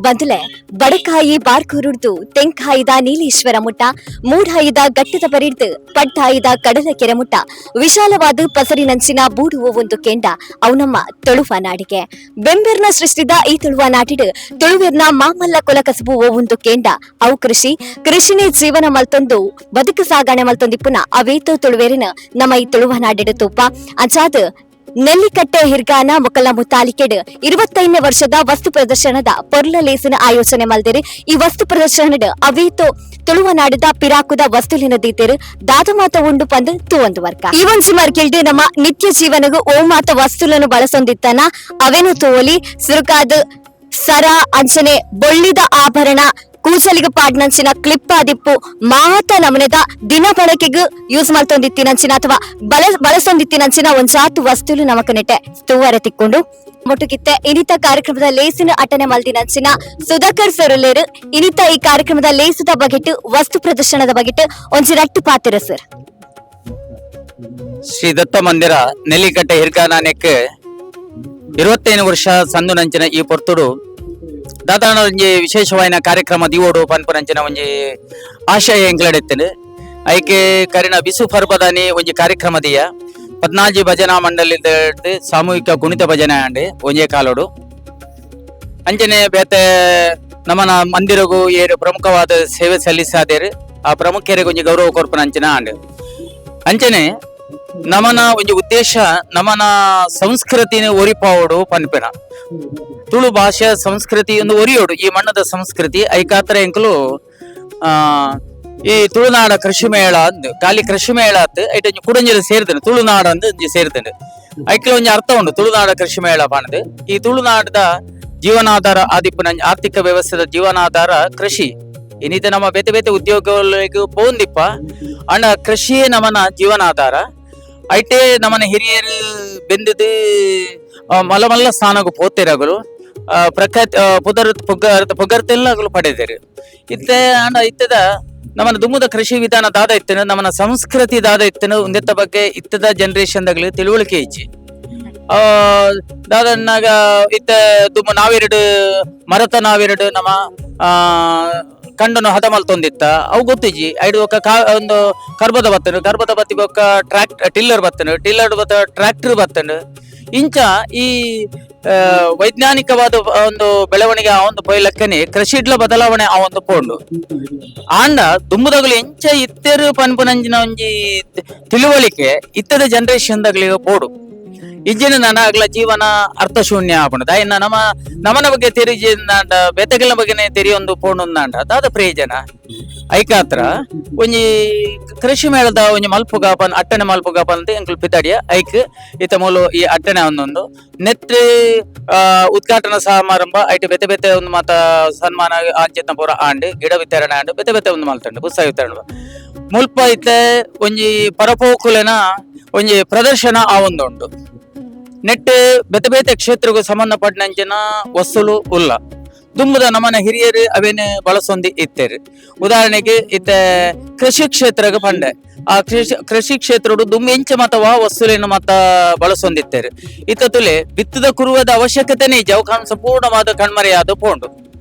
ಬಂದಲೆ ಬಡಕಾಯಿ ಬಾರ್ಕೂರುಡ್ದು ತೆಂಕಾಯಿದ ನೀಲೇಶ್ವರ ಮುಟ್ಟ, ಮೂಡಾಯಿದ ಗಟ್ಟದ ಬರಿಡ್ದು ಪಡ್ಡಾಯಿದ ಕಡಲ ಕೆರೆ ಮುಟ್ಟ ವಿಶಾಲವಾದ ಪಸರಿನಂಚಿನ ಬೂಡುವ ಒಂದು ಕೆಂಡ ಅವು ನಮ್ಮ ತುಳುವ ನಾಡಿಗೆ. ಬೆಂಬೆರ್ನ ಸೃಷ್ಟಿದ ಈ ತುಳುವ ನಾಟಿಡು ತುಳುವೆರ್ನ ಮಾಮಲ್ಲ ಕುಲ ಕಸಬು ಒಂದು ಕೆಂಡ ಅವು ಕೃಷಿ. ಕೃಷಿನೇ ಜೀವನ ಮಲ್ತೊಂದು ಬದುಕು ಸಾಗಣೆ ಮಲ್ತೊಂದಿಪ್ಪುನ ಅವೇತೋ ತುಳುವೆರಿನ ನಮ್ಮ ಈ ತುಳುವ ನಾಡಿಡು ತೂಪ. ಅಂಚಾದ್ ನೆಲ್ಲಿಕಟ್ಟೆ ಹಿರ್ಗಾನ ಮೊಕಲ ಮುತಾಲಿಕೆಡ್ 25ನೇ ವರ್ಷದ ವಸ್ತು ಪ್ರದರ್ಶನದ ಪೊರ್ಲ ಲೇಸಿನ ಆಯೋಜನೆ ಮಲ್ದಿರು. ಈ ವಸ್ತು ಪ್ರದರ್ಶನಡ್ ಅವೇತೋ ತುಳುವ ನಾಡಿದ ಪಿರಾಕುದ ವಸ್ತುಲಿನ ದೀತೆರು. ದಾದ ಮಾತ ಉಂಡು ಪಂದು ತೂವೊಂದು ವರ್ಕ. ಈ ಒಂಜಿ ಮರ್ಕೆಲ್ಡ್ ನಮ್ಮ ನಿತ್ಯ ಜೀವನಗು ಓ ಮಾತ ವಸ್ತುలను ಬಳಸೊಂದಿತ್ತನ ಅವೇನು ತೂವೊಲಿ. ಸುರುಕಾದ್ ಸರ, ಅಂಚನೆ ಬೊಳ್ಳಿದ ಆಭರಣ, ಕೂಸಲಿಗೆ ಪಾಡ್ನಂಚಿನ ಕ್ಲಿಪ್ ಆದಿಪ್ಪು ಮಾತ ನಮನೆದ ದಿನ ಬಳಕೆಗ್ ಯೂಸ್ ಮಲ್ತೊಂದಿತ್ತಿನಂಚಿನ ಅಥವಾ ಬಳಸೊಂದಿತ್ತಿನಂಚಿನ ಒಂಜಾತು ವಸ್ತುಲು ನಮಕ್ ನೆಟ್ಟೆ ತೂವರೆ ತಿಕ್ಕೊಂಡು. ಮೊಟ್ಟುಕಿತ್ತೆ ಇನಿತ ಕಾರ್ಯಕ್ರಮದ ಲೇಸಿನ ಅಟನೆ ಮಲ್ದಿನಂಚಿನ ಸುಧಾಕರ್ ಸೊರಲೇರು ಇನಿತ ಈ ಕಾರ್ಯಕ್ರಮದ ಲೇಸುದ ಬಗೆಟ್, ವಸ್ತು ಪ್ರದರ್ಶನದ ಬಗೆಟ್ ಒಂಜಿ ರಟ್ಟು ಪಾತಿರ ಸರ್. ಶ್ರೀ ದತ್ತ ಮಂದಿರ ನೆಲ್ಲಿಕಟ್ಟೆ ಹಿರ್ಕಾನಾನೆಕ್ 25 ವರ್ಷ ಸಂದು ನಂಚಿನ ಈ ಪೊರ್ತುಡು ದಾದಾನ ಒಂಜಿ ವಿಶೇಷವಾಯಿನ ಕಾರ್ಯಕ್ರಮ ದಿವೋಡು ಪನ್ಪುನಂಚಿನ ಒಂಜಿ ಆಶಯ ಎಂಕ್ಲಡೆತ್ತನು. ಐಕೆ ಕರಿನ ಬಿಸು ಪರ್ಬದಾನಿ ಒಂಜಿ ಕಾರ್ಯಕ್ರಮ ದಿಯ. ಪದ್ನಾಜಿ ಭಜನಾ ಮಂಡಳಿ ಸಾಮೂಹಿಕ ಕುಣಿತ ಭಜನೆ ಆಂಡ್ ಒಂಜೇ ಕಾಲೋಡು. ಅಂಚನೆ ಬೇತೆ ನಮನ ಮಂದಿರಗು ಏರು ಪ್ರಮುಖವಾದ ಸೇವೆ ಸಲ್ಲಿಸಾದೇರು, ಆ ಪ್ರಮುಖರಿಗೆ ಒಂಜಿ ಗೌರವ ಕೊರ್ಪುನಂಚಿನ ಆಂಡ್. ಅಂಚನೆ ನಮನ ಒಂಜಿ ಉದ್ದೇಶ ನಮನ ಸಂಸ್ಕೃತಿನ ಒರಿಪಾವೋಡು ಪನ್ಪಿನ. ತುಳು ಭಾಷೆ ಸಂಸ್ಕೃತಿ ಒಂದು ಒರಿಯೋಡು, ಈ ಮಣ್ಣದ ಸಂಸ್ಕೃತಿ. ಐಕಾತ್ರ ಎಂಕುಲು ಈ ತುಳುನಾಡ ಕೃಷಿ ಮೇಳ ಅಂದ್, ಖಾಲಿ ಕೃಷಿ ಮೇಳ ಅತ್, ಐಟ್ ಒಂಜಿ ಕುಡಂಜಿಲ ಸೇರ್ತೇನೆ, ತುಳುನಾಡ ಅಂದ್ ಒಂಜಿ ಸೇರ್ತೇನೆ. ಐಕ್ಲ ಒಂಜಿ ಅರ್ಥ ಉಂಡು ತುಳುನಾಡ ಕೃಷಿ ಮೇಳ ಪಂದ್. ಈ ತುಳುನಾಡದ ಜೀವನಾಧಾರ ಆದಿಪ್ಪುನ ಆರ್ಥಿಕ ವ್ಯವಸ್ಥೆದ ಜೀವನಾಧಾರ ಕೃಷಿ. ಇನ್ನಿತ ನಮ್ಮ ಬೇತೆ ಬೇತೆ ಉದ್ಯೋಗಗಳಿಗೆ ಪೋಂದಿಪ್ಪ ಅಣ್ಣ, ಕೃಷಿಯೇ ನಮನ ಜೀವನಾಧಾರ. ಐಟೇ ನಮನ ಹಿರಿಯರು ಬೆಂದದು ಮಲ್ಲ ಮಲ್ಲ ಸ್ಥಾನಗೂ ಪೋತಿರಗಳು, ಪ್ರಖ್ಯಾತ ಪುದರ್ ಪುಗರ್ತೆಲ್ಲ ಅಗಲು ಪಡೆದರು ಇತ್ತೆ. ಅಂಡ ಇತ್ತದ ನಮ್ಮನ ದುಮ್ಮದ ಕೃಷಿ ವಿಧಾನ ದಾದ ಇತ್ತನ, ನಮ್ಮನ ಸಂಸ್ಕೃತಿ ದಾದ ಇತ್ತನ, ಉಂದೆತ್ತ ಬಗ್ಗೆ ಇತ್ತದ ಜನರೇಷನ್ ದಗಲು ತಿಳುವಳಿಕೆ ಇಜ್ಜಿ. ದಾದನ್ನಾಗ ಇತ್ತ ದುಮ್ಮ ನಾವೆರಡು ಮರತ ನಾವೆರಡು ನಮ್ಮ ಕಂಡನು ಹದ ಮಲ್ತೊಂದಿತ್ತ, ಅವು ಗೊತ್ತಿಜ್ಜಿ. ಐಡು ಬೊಕ್ಕ ಒಂದು ಕರ್ಬದ ಬತ್ತನು, ಕರ್ಬದ ಬತ್ತಿ ಬೊಕ್ಕ ಟಿಲ್ಲರ್ ಬತ್ತನು, ಟಿಲ್ಲರ್ ಬತ್ತ ಟ್ರಾಕ್ಟರ್ ಬತ್ತನು. ಇಂಚ ಈ ವೈಜ್ಞಾನಿಕವಾದ ಒಂದು ಬೆಳವಣಿಗೆ ಆ ಒಂದು ಪೊಯ್ಲಕ್ಕನೆ ಕೃಷಿಡ್ಲ ಬದಲಾವಣೆ ಆ ಒಂದು ಪೋಂಡು. ಆಂಡ ದುಂಬುದಗಲು ಎಂಚ ಇತ್ತೆರು ಪನ್ಪುನಂಚಿನ ಒಂಜಿ ತಿಳುವಳಿಕೆ ಇತ್ತದ ಜನರೇಷನ್ ದಗಲಿಗೆ ಪೋಡು. ಇಜ್ಜಿನ ನನ ಅಗ್ಲ ಜೀವನ ಅರ್ಥಶೂನ್ಯ ಆಪುಂಡು. ದಾಯೆನ್ನ ನಮ್ಮ ನಮನ ಬಗ್ಗೆ ತೆರಿಜಿಂದಾಂಡ, ಬೇತೆಗಳ ಬಗ್ಗೆನೆ ತೆರಿಯೊಂದು ಪೋಂಡುಂದಾಂಡ ದಾದ ಪ್ರಯೋಜನ? ಐಕಾತ್ರ ಒಂಜಿ ಕೃಷಿ ಮೇಳದ ಒಂಜಿ ಮಲ್ಪುಗ ಪನ್ ಅಟ್ಟನೆ ಮಲ್ಪುಗ ಪಂದ್ ಎಂಕುಲು ಪಿದಾಡಿಯ. ಐಕ್ ಇತ್ತ ಮೂಲು ಈ ಅಟ್ಟನೆ ಒಂದೊಂದು ನೆತ್ರಿ ಉದ್ಘಾಟನಾ ಸಮಾರಂಭ. ಐಟ್ ಬೇತೆ ಬೇತೆ ಒಂದು ಮಾತ ಸನ್ಮಾನ ಅಂಚಿನ ಪೂರ ಆಂಡ್, ಗಿಡ ವಿತರಣೆ ಆಂಡ್, ಬೇತೆ ಬೇತೆ ಒಂದು ಮಲ್ತಂಡು, ಪುಸ್ತಕ ವಿತರಣೆ. ಮುಲ್ಪ ಇತ್ತೆ ಒಂಜಿ ಪರಪೋಕುಲೆನ ಒಂಜಿ ಪ್ರದರ್ಶನ ಆ ಒಂದುಂಡು. ನೆಟ್ ಬೇತೆ ಬೇತೆ ಕ್ಷೇತ್ರಗೂ ಸಂಬಂಧಪಟ್ಟಂಚಿನ ವಸ್ತುಲು ಉಲ್ಲ. ದುಂಬುದ ನಮ್ಮನ ಹಿರಿಯರು ಅವೇನೆ ಬಳಸೊಂದಿ ಇತ್ತೇರು. ಉದಾಹರಣೆಗೆ ಇತ್ತೆ ಕೃಷಿ ಕ್ಷೇತ್ರಗ್ ಪಂಡೆ, ಆ ಕೃಷಿ ಕೃಷಿ ಕ್ಷೇತ್ರಡು ದುಂಬು ಎಂಚ ಮತವಾ ವಸ್ತುಲೇನು ಮತ ಬಳಸೊಂದಿತ್ತೇರು. ಇತ್ತ ತುಲೆ ಬಿತ್ತದ ಕುರುವದ ಅವಶ್ಯಕತೆನೇ ಇಜ್ಜಿ, ಅವು ಕಣ್ ಸಂಪೂರ್ಣವಾದ ಕಣ್ಮರೆಯಾದ ಪೋಂಡು.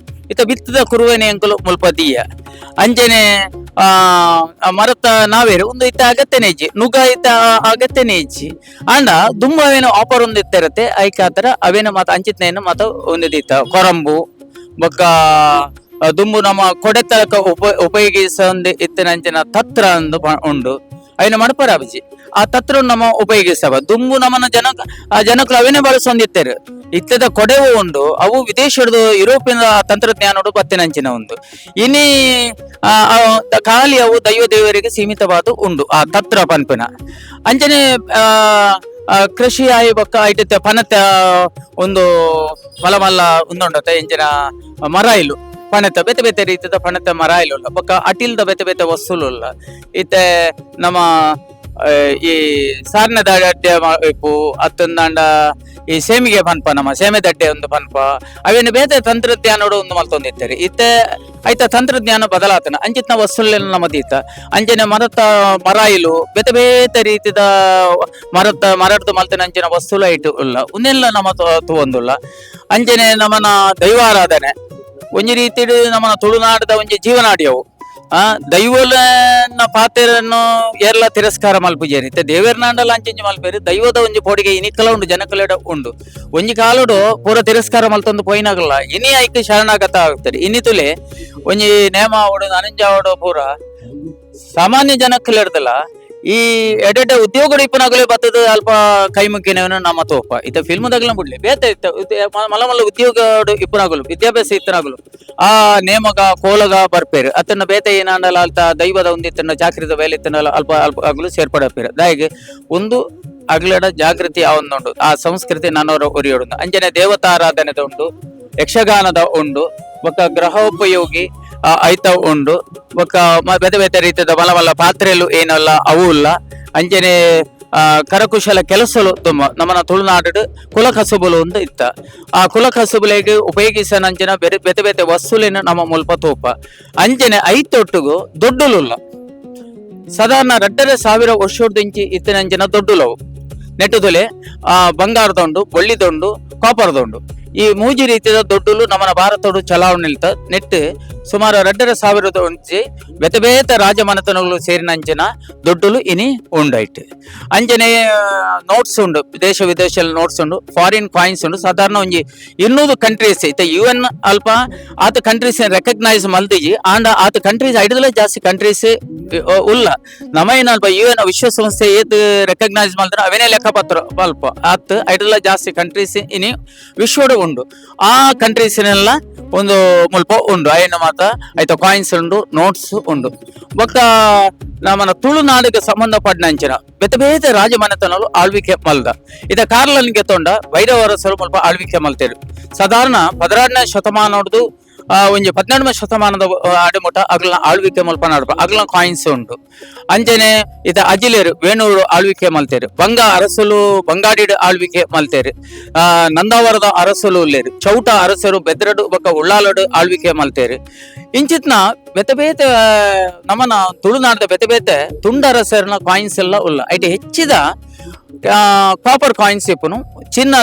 ಇತ್ತ ಬಿತ್ತದ ಕುರುವೆನೆ ಎಂಕುಲು ಮುಲ್ಪ ದೀಯ. ಅಂಚನೆ ಆ ಆ ಮರತ ನಾವೇರು ಒಂದು ಇತ್ತ ಅಗತ್ಯನೇ ಇಜ್ಜಿ, ನುಗ ಇತ್ತ ಅಗತ್ಯನೇ ಇಜ್ಜಿ. ಆಂಡ ದುಂಬು ಅವೇನು ಆಫರ್ ಒಂದು ಇತ್ತಿರತ್ತೆ. ಐಕಾತರ ಅವೇನು ಮತ ಅಂಚಿತ್ನೇನು ಮತ ಒಂದು ಕೊರಂಬು ಬೊಕ್ಕ ದುಂಬು ನಮ್ಮ ಕೊಡೆತಲಕ ಉಪಯೋಗಿಸೊಂದು ಇತ್ತಿನಂಚಿನ ತತ್ರ ಅಂದು ಉಂಡು. ಐನ ಮಡಪರ ಅಬಿಜಿ ಆ ತತ್ರ ನಮ್ಮ ಉಪಯೋಗಿಸವ. ದುಂಬು ನಮ್ಮನ ಜನ ಆ ಜನಕುಲು ಅವೇನೆ ಬಳಸೊಂದಿತ್ತೇರು. ಇತ್ತದ ಕೊಡೆವು ಉಂಡು, ಅವು ವಿದೇಶದ ಯುರೋಪಿನ ತಂತ್ರಜ್ಞಾನೋಡು ಬತ್ತಿನಂಚಿನ ಉಂಡು. ಇನಿ ಆ, ಆ, ಖಾಲಿ ಅವು ದೈವ ದೇವರಿಗೆ ಸೀಮಿತವಾದ ಉಂಡು ಆ ತತ್ರ ಪನ್ಪಿನ. ಅಂಚನೆ ಆ ಆ, ಕೃಷಿ ಆಯಿ ಬೊಕ್ಕ ಐಟತ್ತೆ ಪನತ ಒಂದು ಮಲ್ಲ ಮಲ್ಲ ಉಂದುಂಡತೆ ಇಂಚಿನ ಮರ ಇಲ್ಲು ಪಣತ, ಬೇತೆ ಬೇತೆ ರೀತಿದ ಪಣತ ಮರ ಇಲ್ಲುಲ್ಲ. ಬೊಕ್ಕ ಅಟಿಲ್ದ ಬೇತೆ ಬೇತೆ ವಸ್ತುಲು ಉಲ್ಲ. ಇತ್ತೆ ನಮ್ಮ ಈ ಸಾರ್ನದ ಅಡ್ಡೆ ಇಪ್ಪು ಅತ್ತಂದಾಂಡ ಈ ಸೇಮಿಗೆ ಪನ್ಪ, ನಮ್ಮ ಸೇಮೆ ದಡ್ಡೆ ಒಂದು ಪನ್ಪ, ಅವೇನು ಬೇತೆ ತಂತ್ರಜ್ಞಾನೋಡು ಒಂದು ಮಲ್ತೊಂದಿತ್ತಾರೆ. ಇತ್ತೆ ಐತ ತಂತ್ರಜ್ಞಾನ ಬದಲಾತನ ಅಂಚಿತ್ನ ವಸ್ತುಲೆಲ್ಲ ನಮ್ಮ ದೀತ. ಅಂಚನೆ ಮರತ ಮರಾಯಿಲು, ಬೇತೆ ಬೇತೆ ರೀತಿದ ಮರತ ಮರಡ್ದು ಮಲ್ತಿನ ಅಂಚಿನ ವಸ್ತುಲು ಐಟು ಉಲ್ಲ. ಉಂದೆಲ್ಲ ನಮ್ಮ ತೂವೊಂದುಲ್ಲ. ಅಂಚನೆ ನಮ್ಮನ ದೈವಾರಾಧನೆ. ಒಂಜಿ ರೀತಿಡ್ ನಮ್ಮನ ತುಳುನಾಡದ ಒಂಜಿ ಜೀವನಾಡಿಯವು. ಆ ದೈವಲನ್ನ ಪಾತೆರನ್ನು ಏರ್ಲ ತಿರಸ್ಕಾರ ಮಲ್ಪುಜೇರಿ. ಇತ್ತೆ ದೇವೆರ್ನಾಂಡಲ ಅಂಚಿಂಚಿ ಮಲ್ಪೇರು. ದೈವದ ಒಂಜಿ ಪೋಡಿಗೆ ಇನಿಕಲ ಉಂಡು, ಜನಕಲೆಡ ಉಂಡು. ಒಂಜಿ ಕಾಲುಡು ಪೂರ ತಿರಸ್ಕಾರ ಮಲ್ತೊಂದು ಪೋಯಿನಾಗಲ್ಲ ಇನಿ ಐಕ್ ಶರಣಾಗತ ಆಗ್ತದೆ. ಇನಿ ತುಲೆ ಒಂಜಿ ನೇಮ ಆವಡು ಅನಂಜಾವಡು ಪೂರ ಸಾಮಾನ್ಯ ಜನಕ್ಕಲೆಡ್ದಲ್ಲ ಈ ಎಡೆಡೆ ಉದ್ಯೋಗ ಇಪ್ಪನಾಗಲೇ ಬತ್ತದ ಅಲ್ಪ ಕೈ ಮುಕ್ಕಿನವನು ನಮ್ಮ ತೋಪ. ಇತ್ತ ಫಿಲ್ಮ್ ದಾಗಲ ಬಿಡ್ಲಿ ಬೇತೆ ಇತ್ತ ಮಲ್ಲ ಮಲ್ಲ ಉದ್ಯೋಗ ಇಪ್ಪನಾಗಲು ವಿದ್ಯಾಭ್ಯಾಸ ಇತ್ತನಾಗಲು ಆ ನೇಮಗ ಕೋಲಗ ಬರ್ಪೇರು ಅತನ್ನ ಬೇತೆ ಏನಾಂಡಲ ಅಲ್ತ ದೈವದ ಒಂದಿತ್ತನ್ನ ಚಾಕ್ರಿದ ಬೇಲೆ ಇತ್ತನಲ್ಲ ಅಲ್ಪ ಅಲ್ಪ ಆಗಲು ಸೇರ್ಪಡಪೇರು. ದಾಯಿಗೆ ಒಂದು ಅಗ್ಲಡ ಜಾಗೃತಿ ಆವೊಂದುಂಡು. ಆ ಸಂಸ್ಕೃತಿ ನನ್ನವರ ಒರಿಯೋಡು. ಅಂಜನೆ ದೇವತಾರಾಧನೆದ ಉಂಡು, ಯಕ್ಷಗಾನದ ಉಂಡು, ಬೊಕ್ಕ ಗ್ರಹೋಪಯೋಗಿ ಐತ ಉಂಡು, ಬೊಕ್ಕ ಬೇತೆ ಬೇತೆ ರೀತಿಯ ಮಲ್ಲ ಮಲ್ಲ ಪಾತ್ರೆಲು ಏನಲ್ಲ ಅವು ಇಲ್ಲ. ಅಂಚನೆ ಕರಕುಶಲ ಕೆಲಸಲು ತುಂಬ ನಮ್ಮನ ತುಳುನಾಡು ಕುಲ ಕಸುಬುಲು ಒಂದು ಇತ್ತ. ಆ ಕುಲ ಕಸುಬುಲೆಗ್ ಉಪಯೋಗಿಸನಂಚಿನ ಬೇರೆ ಬೇತೆ ಬೇತೆ ವಸ್ತುಲೇನು ನಮ್ಮ ಮುಲ್ಪ ತೋಪ. ಅಂಚನೆ ಐತೊಟ್ಟುಗು ದೊಡ್ಡಲುಲ್ಲ ಸಾಧಾರಣ 2500 ವರ್ಷದಿಂಚಿ ಇತ್ತಿನಂಚಿನ ದೊಡ್ಡುಲವು ನೆಟ್ಟುದೊಲೆ ಬಂಗಾರದೊಂಡು, ಬೊಳ್ಳಿದೊಂಡು, ಕಾಪರ್ದೊಂಡು ಈ ಮೂಜಿ ರೀತಿಯ ದೊಡ್ಡುಲು ನಮ್ಮನ ಭಾರತೋಡು ಚಲಾವಣೆ ನೆಟ್ಟು ಸುಮಾರು 2500 ಒಂಜಿ ಬೇತೆ ಬೇತೆ ರಾಜಮನೆತನಗಳು ಸೇರಿನಂಚಿನ ದೊಡ್ಡುಲು ಇನಿ ಉಂಡೈಟ್. ಅಂಚನೆ ನೋಟ್ಸ್ ಉಂಡು, ದೇಶ ವಿದೇಶದಲ್ಲಿ ನೋಟ್ಸ್ ಉಂಡು, ಫಾರಿನ್ ಕಾಯಿನ್ಸ್ ಉಂಡು. ಸಾಧಾರಣ ಒಂಜಿ 200 ಕಂಟ್ರೀಸ್ ಇತ್ತೆ ಯು ಎನ್ ಅಲ್ಪ ಆತ ಕಂಟ್ರೀಸ್ ರೆಕಗ್ನೈಸ್ ಮಲ್ದಿಜಿ. ಆಂಡ ಆತ ಕಂಟ್ರೀಸ್ ಐದಲೇ ಜಾಸ್ತಿ ಕಂಟ್ರೀಸ್ ಉಲ್ಲ. ನಮ್ಮ ಅಲ್ಪ ಯು ಎನ್ ವಿಶ್ವಸಂಸ್ಥೆ ಏತ್ ರೆಕಗ್ನೈಸ್ ಮಲ್ದ್ರೆ ಅವೇನೇ ಲೆಕ್ಕಪತ್ರ ಅಲ್ಪ ಆತ್ ಐದಲ ಜಾಸ್ತಿ ಕಂಟ್ರೀಸ್ ಇನಿ ವಿಶ್ವಡು ಉಂಡು. ಆ ಕಂಟ್ರೀಸ್ನೆಲ್ಲ ಒಂದು ಮುಲ್ಪ ಉಂಡು. ಅಯ್ಯನ ಮಾತ ಆಯ್ತ ಕಾಯಿನ್ಸ್ ಉಂಡು, ನೋಟ್ಸ್ ಉಂಡು. ಬೊಕ್ಕ ನಮ್ಮನ ತುಳುನಾಡಿಗೆ ಸಂಬಂಧಪಟ್ಟಂಚಿನ ಬೇತೆ ಬೇತೆ ರಾಜಮನೆತನಲು ಆಳ್ವಿಕೆ ಮಲ್ದ. ಇದ ಕಾರ್ಲನ್ಗೆ ತೊಂಡ ಭೈರವರಸರು ಮುಲ್ಪ ಆಳ್ವಿಕೆ ಮಲ್ತೇರು. ಸಾಧಾರಣ 16ನೇ ಶತಮಾನದ್ದು ಒಂಜಿ 18ನೇ ಶತಮಾನದ ಅಡಿಮುಟ ಅಗ್ಲ ಆಳ್ವಿಕೆ ಮಲ್ಪ ನಡಪ ಅಗ್ಲ ಕಾಯಿನ್ಸ್ ಉಂಟು. ಅಂಚನೆ ಇತ ಅಜಿಲೇರು ವೇಣೂರು ಆಳ್ವಿಕೆ ಮಲ್ತೇರು. ಬಂಗ ಅರಸಲು ಬಂಗಾಡಿಡ್ ಆಳ್ವಿಕೆ ಮಲ್ತೇರು. ನಂದಾವರದ ಅರಸಲು ಉಲ್ಲೇರು. ಚೌಟ ಅರಸರು ಬೆದ್ರಡು ಬೊಕ್ಕ ಉಳ್ಳಾಲಡು ಆಳ್ವಿಕೆ ಮಲ್ತೇರು. ಇಂಚಿತ್ನ ಬೇತೆ ಬೇತೆ ನಮ್ಮನ ತುಳುನಾಡದ ಬೇತೆ ಬೇತೆ ತುಂಡರಸರ್ನ ಕಾಯಿನ್ಸ್ ಎಲ್ಲ ಉಲ್ಲ. ಐಟ್ ಹೆಚ್ಚಿದ ಕಾಪರ್ ಕಾಯಿನ್ಸ್ ಇಪ್ಪುನು. ಚಿನ್ನ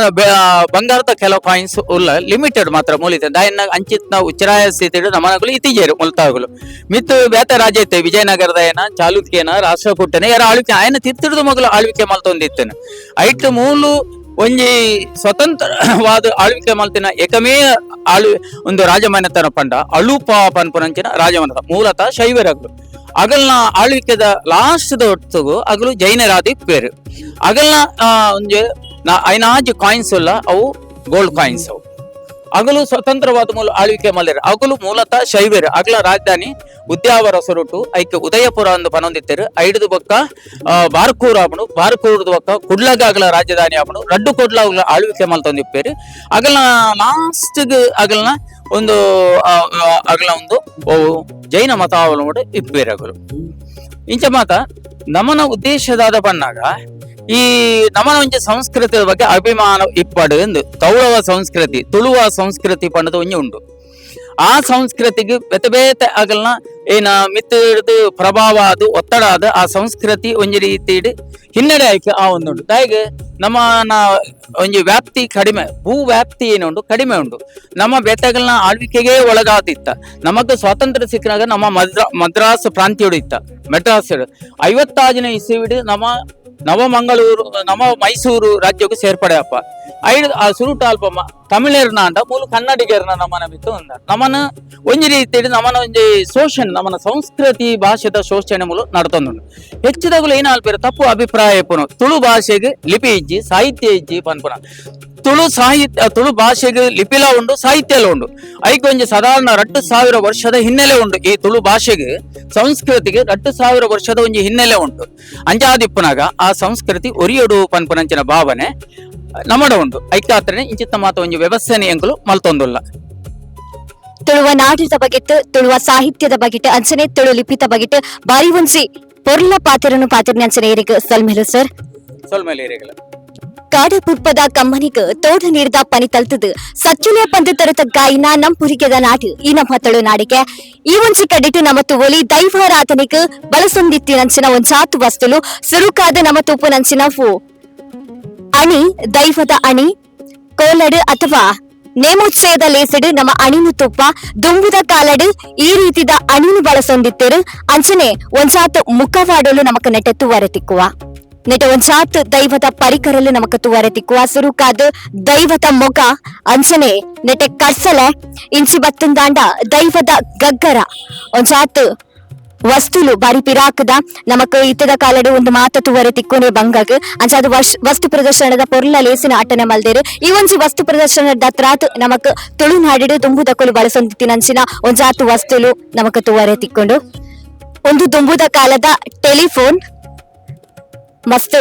ಬಂಗಾರದ ಕೆಲವು ಕಾಯಿನ್ಸ್ ಉಲ್ಲ, ಲಿಮಿಟೆಡ್ ಮಾತ್ರ ಮೂಲಿತ. ದಾಯನ್ನ ಅಂಚಿತ್ನ ಉಚ್ಚರಾಯ ಸ್ಥಿತಿ ನಮ್ಮನಗಳು ಇತ್ತೀಜೇರು ಮುಲ್ತಾಗುಲು ಮಿತ್ತು ಬೇತೆ ರಾಜ್ಯ ಇತ್ತೆ ವಿಜಯನಗರದ ಏನ ಚಾಲುಕ್ಯನ ರಾಷ್ಟ್ರಕೂಟನ ಯಾರ ಆಳ್ವಿಕೆ ಆಯನ ತಿತ್ತಿಡ್ದು ಮಗಳು ಆಳ್ವಿಕೆ ಮಲ್ತೊಂದಿತ್ತೇನೆ. ಐಟ್ ಮೂಲು ಒಂಜಿ ಸ್ವತಂತ್ರವಾದ ಆಳ್ವಿಕೆ ಮಲ್ತಿನ ಏಕಮೇ ಆಳು ಒಂದು ರಾಜಮನೆತನ ಪಂಡ ಅಳುಪ ಪನ್ಪುನಂಚಿನ ರಾಜಮನೆತನ. ಮೂಲತಃ ಶೈವರಗಳು. ಅಗಲ್ನ ಆಳ್ವಿಕೆದ ಲಾಸ್ಟ್ ಹೊತ್ತುಗು ಅಗಲು ಜೈನರಾದಿ ಪೇರು. ಅಗಲ್ನ ಒಂಜಿ ಐನಾಜ್ ಕಾಯಿನ್ಸ್ ಉಲ್ಲ, ಅವು ಗೋಲ್ಡ್ ಕಾಯಿನ್ಸ್ ಅವು. ಅಗಲು ಸ್ವತಂತ್ರವಾದ ಮೂಲ ಆಳ್ವಿಕೆ ಮಲ್ಲೇರು. ಅಗಲು ಮೂಲತಃ ಶೈವೇರು. ಅಗಲ ರಾಜಧಾನಿ ಉದ್ಯಾವರ ಸೊರಟು ಐಕೆ ಉದಯಪುರ ಅಂದು ಪನೊಂದಿತ್ತೇರು. ಐಡ್ದು ಬೊಕ್ಕ ಬಾರ್ಕೂರ್ ಆಪುಂಡು. ಬಾರ್ಕೂರ್ದು ಬೊಕ್ಕ ಕುಡ್ಲಗ ಅಗಲ ರಾಜಧಾನಿ ಆಪುಂಡು. ರಡ್ಡು ಕುಡ್ಲ ಅಗಲ ಆಳ್ವಿಕೆ ಮಲ್ತೊಂದಿಪ್ಪೇರು. ಅಗಲ್ನ ಲಾಸ್ಟ್ ಅಗಲ್ನ ಒಂದು ಆ, ಆ, ಅಗಲ ಒಂದು ಜೈನ ಮತಾವಲಂಬಿ ಇಪ್ಪೇರು ಅಗಲು. ಇಂಚ ಮಾತ ನಮನ ಉದ್ದೇಶದಾದ ಪನ್ನಾಗ ಈ ನಮನ ಒಂಜಿ ಸಂಸ್ಕೃತಿಯ ಬಗ್ಗೆ ಅಭಿಮಾನ ಇಪ್ಪಡು ಎಂದು ತೌಳವ ಸಂಸ್ಕೃತಿ ತುಳುವ ಸಂಸ್ಕೃತಿ ಪಂಡದ ಒಂಜಿ ಉಂಡು. ಆ ಸಂಸ್ಕೃತಿಗೆ ಬೇತೆ ಬೇತೆ ಅಗಲ್ನ ಏನ ಮಿತ್ತು ಹಿಡ್ದು ಪ್ರಭಾವ ಅದು ಒತ್ತಡ ಅದು ಆ ಸಂಸ್ಕೃತಿ ಒಂಜಿ ರೀತಿ ಹಿನ್ನಡೆ ಆಯ್ಕೆ ಆ ಒಂದುಂಡು. ದಾಯಿಗೆ ನಮ್ಮ ಒಂಜಿ ವ್ಯಾಪ್ತಿ ಕಡಿಮೆ, ಭೂ ವ್ಯಾಪ್ತಿ ಏನುಂಟು ಕಡಿಮೆ ಉಂಟು. ನಮ್ಮ ಬೇತೆಗಳನ್ನ ಆಳ್ವಿಕೆಗೆ ಒಳಗಾದಿತ್ತ. ನಮಗ್ ಸ್ವಾತಂತ್ರ್ಯ ಸಿಕ್ಕಿನಾಗ ನಮ್ಮ ಮದ್ರಾಸ್ ಪ್ರಾಂತ್ಯಡು ಇತ್ತ ಮೆಡ್ರಾಸ್ 56ನೇ ಇಸವಿಡು ನಮ್ಮ ನವಮಂಗಳೂರು ನಮ್ಮ ಮೈಸೂರು ರಾಜ್ಯಕ್ಕೆ ಸೇರ್ಪಡೆ ಅಪ್ಪ. ಐದು ಆ ಸುರುಟ ಅಲ್ಪ ತಮಿಳರ್ನ ಅಂಡ ಮೂಲು ಕನ್ನಡಿಗರ್ನ ನಮ್ಮನ ಬಿತ್ತು ಅಂದ ನಮ್ಮನ ಒಂಜಿ ರೀತಿಯಲ್ಲಿ ನಮ್ಮನ ಒಂಜಿ ಶೋಷಣೆ ನಮ್ಮನ ಸಂಸ್ಕೃತಿ ಭಾಷೆದ ಶೋಷಣೆ ಮೂಲು ನಡ್ತೊಂದುಂಡು. ಹೆಚ್ಚಿದಗುಲು ಏನಾಲ್ಪೇರು ತಪ್ಪು ಅಭಿಪ್ರಾಯ ಇಪ್ಪುನು. ತುಳು ಭಾಷೆಗೆ ಲಿಪಿ ಇಜ್ಜಿ, ಸಾಹಿತ್ಯ ಇಜ್ಜಿ ಪನ್ಪುನ. ತುಳು ಸಾಹಿತ್ಯ ತುಳು ಭಾಷೆಗೆ ಲಿಪಿಲ ಉಂಡು, ಸಾಹಿತ್ಯ ಉಂಡು. ಐಕ್ ಒಂಜಿ ಸಾಧಾರಣ 2000 ವರ್ಷದ ಹಿನ್ನೆಲೆ ಉಂಡು. ಈ ತುಳು ಭಾಷೆಗೆ ಸಂಸ್ಕೃತಿಗೆ 2000 ವರ್ಷದ ಒಂಜಿ ಹಿನ್ನೆಲೆ ಉಂಟು. ಅಂಚಾದಿಪ್ಪುನಾಗ ಆ ಸಂಸ್ಕೃತಿ ಒರಿಯೊಡು ಪನ್ಪುನಂಚಿನ ಭಾವನೆ ನಮ್ಮಡ ಉಂಡು. ಐಕಾತ್ರನೆ ಇಂಚಿತ್ತ ಮಾತ ಒಂಜಿ ವ್ಯವಸ್ಥೆನೆ ಎಂಕುಲು ಮಲ್ತೊಂದುಲ್ಲ. ತುಳುವ ನಾಡಿದ ಬಗೆಟ್, ತುಳುವ ಸಾಹಿತ್ಯದ ಬಗೆಟ್, ಅಂಚನೆ ತುಳು ಲಿಪಿತ ಬಗೆಟ್ ಬಾರಿ ಒಂಜಿ ಪೊರ್ಲ ಪಾತೆರನು ಪಾತೆರ್ನ ಅಂಚನೆ ಏರಿಗ್ ಸಲ್ಮೆಲು ಸರ್. ಸೊಲ್ಮೆಲೆ ಏರಿಗಳ. ಕಾಡಪುರ್ಪದ ಕಮ್ಮನಿಗ್ ತೋಡ ನೀರ್ದ ಪನಿ ತಲ್ತದು ಸಚ್ಚುಲೆ ಪಂದು ತರತ ಗಾಯಿನ ನಂಪುರಿಗೆದ ನಾಡು ಈ ನಮ್ಮ ತುಳುನಾಡಿಗೆ. ಈ ಒಂಜಿ ಕಡಿಟು ನಮ್ಮ ತುವೊಲಿ ದೈವಾರಾಧನೆಗ್ ಬಳಸೊಂದಿತ್ತಿನಂಚಿನ ಒಂಜಾತು ವಸ್ತುಲು ಸುರುಕಾದ ನಮ್ಮ ತೂಪುನಂಚಿನವು ಅಣಿ, ದೈವದ ಅಣಿ, ಕೋಲಡು ಅಥವಾ ನೇಮೋತ್ಸವದ ಲೇಸಡು ನಮ್ಮ ಅಣಿನು ತುಪ್ಪ ದುಂಬುದ ಕಾಲಡು ಈ ರೀತಿದ ಅಣಿನು ಬಳಸೊಂದಿತ್ತೇರು. ಅಂಚನೆ ಒಂಜಾತ್ ಮುಖವಾಡಲು ನಮಕ್ ನೆಟೆ ತುವರೆ ತಿಕ್ಕುವ. ನೆಟೆ ಒಂಜಾತ್ ದೈವದ ಪರಿಕರಲು ನಮಕ್ ತುವರೆ ತಿಕ್ಕುವ. ಸುರುಕಾದ್ ದೈವದ ಮೊಗ, ಅಂಚನೆ ನೆಟೆ ಕಡ್ಸಲೆ, ಇಂಚಿ ಬತ್ತುಂದಾಂಡ ದೈವದ ಗಗ್ಗರ, ಒಂಜಾತ್ ವಸ್ತುಲು ಬಾರಿ ಪಿರಾಕದ ನಮಕ್ ಇತ್ತದ ಕಾಲಡು ಒಂದು ಮಾತ ತುವರೆ ತಿಕ್ಕೋನೆ ಬಂಗಗ್. ಅಂಚಾದ ವಸ್ತು ಪ್ರದರ್ಶನದ ಪೊರ್ಲ ಲೇಸಿನ ಅಟ್ಟನೆ ಮಲ್ದೇರು. ಈ ಒಂಜಿ ವಸ್ತು ಪ್ರದರ್ಶನದ ತ್ರಾತ್ ನಮಕ್ ತುಳುನಾಡಿಡು ದುಂಬುದಕುಲು ಬಳಸೊಂದಿತ್ತಿನಂಚಿನ ಒಂಜಾತ್ ವಸ್ತುಲು ನಮಕ್ ತುವರೆ ತಿಕ್ಕೊಂಡು. ಒಂದು ದುಂಬುದ ಕಾಲದ ಟೆಲಿಫೋನ್ ಮಸ್ತ್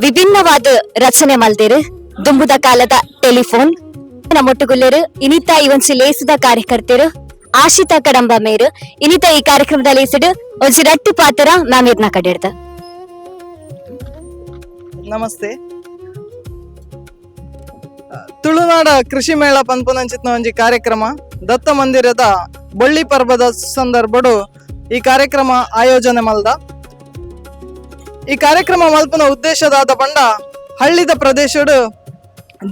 ವಿಭಿನ್ನವಾದ ರಚನೆ ಮಲ್ದೇರು. ದುಂಬುದ ಕಾಲದ ಟೆಲಿಫೋನ್ ನಮ್ಮೊಟ್ಟುಗುಲ್ಲೇರು ಇನಿತ ಈ ಒಂಜಿ ಲೇಸದ ಕಾರ್ಯಕರ್ತರು ಆಶಿತಾ ಕಡಂಬ ಮೇರು. ಇನಿತ ಈ ಕಾರ್ಯಕ್ರಮದ ಲೇಸಿಡು ಒಂಜಿ ರಟ್ಟಿ ಪಾತ್ರ ಮ್ಯಾಮ್ ಇರ್ನ ಕಡೆಡ್ದ. ನಮಸ್ತೆ. ತುಳುನಾಡ ಕೃಷಿ ಮೇಳ ಪನ್ಪುನಂಚಿತ್ನ ಒಂಜಿ ಕಾರ್ಯಕ್ರಮ ದತ್ತ ಮಂದಿರದ ಬಳ್ಳಿ ಪರ್ಬದ ಸಂದರ್ಭಡು ಈ ಕಾರ್ಯಕ್ರಮ ಆಯೋಜನೆ ಮಲ್ದ. ಈ ಕಾರ್ಯಕ್ರಮ ಮಲ್ಪುನ ಉದ್ದೇಶದಾದ ಪಂಡ ಹಳ್ಳಿದ ಪ್ರದೇಶಡು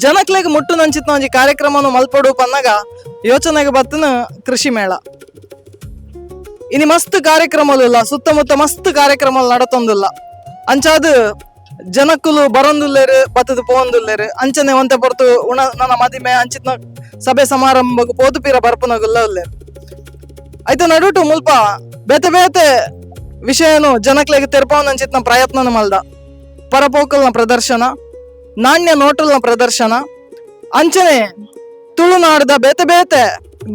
ಜನಕ್ಲೆಗ್ ಮುಟ್ಟುನಂಚಿತ್ನ ಒಂಜಿ ಕಾರ್ಯಕ್ರಮನು ಮಲ್ಪೊಡು ಪನ್ನಗ ಯೋಚನೆಗೆ ಬತ್ತನ ಕೃಷಿ ಮೇಳ. ಇನಿ ಮಸ್ತ್ ಕಾರ್ಯಕ್ರಮలుಲ್ಲ, ಸುತ್ತಮುತ್ತ ಮಸ್ತ್ ಕಾರ್ಯಕ್ರಮ ನಡತೊಂದುಲ್ಲ. ಅಂಚಾದ್ ಜನಕ್ಕುಲು ಬರೊಂದುಲ್ಲೇರು, ಬತ್ತದ ಪೋವೊಂದುಲ್ಲೇರು. ಅಂಚನೆ ಒಂತೆ ಪೊರ್ತು ಉಣ ನನ್ನ ಮದಿಮೆ ಅಂಚಿತ್ನ ಸಭೆ ಸಮಾರಂಭಗ್ ಪೋದು ಪೀರ ಬರ್ಪುನಗುಲ್ಲ ಉಲ್ಲೇರು. ಐತ ನಡುಟು ಮುಲ್ಪ ಬೇತೆ ಬೇತೆ ವಿಷಯನು ಜನಕ್ಲೆಗ್ ತೆರ್ಪಾವನ ಅಂಚಿತ್ನ ಪ್ರಯತ್ನನು ಮಲ್ದ. ಪರಪೋಕಲ್ನ ಪ್ರದರ್ಶನ, ನಾಣ್ಯ ನೋಟಲ್ನ ಪ್ರದರ್ಶನ, ಅಂಚನೆ ತುಳುನಾಡ್ದ ಬೇತೆ ಬೇತೆ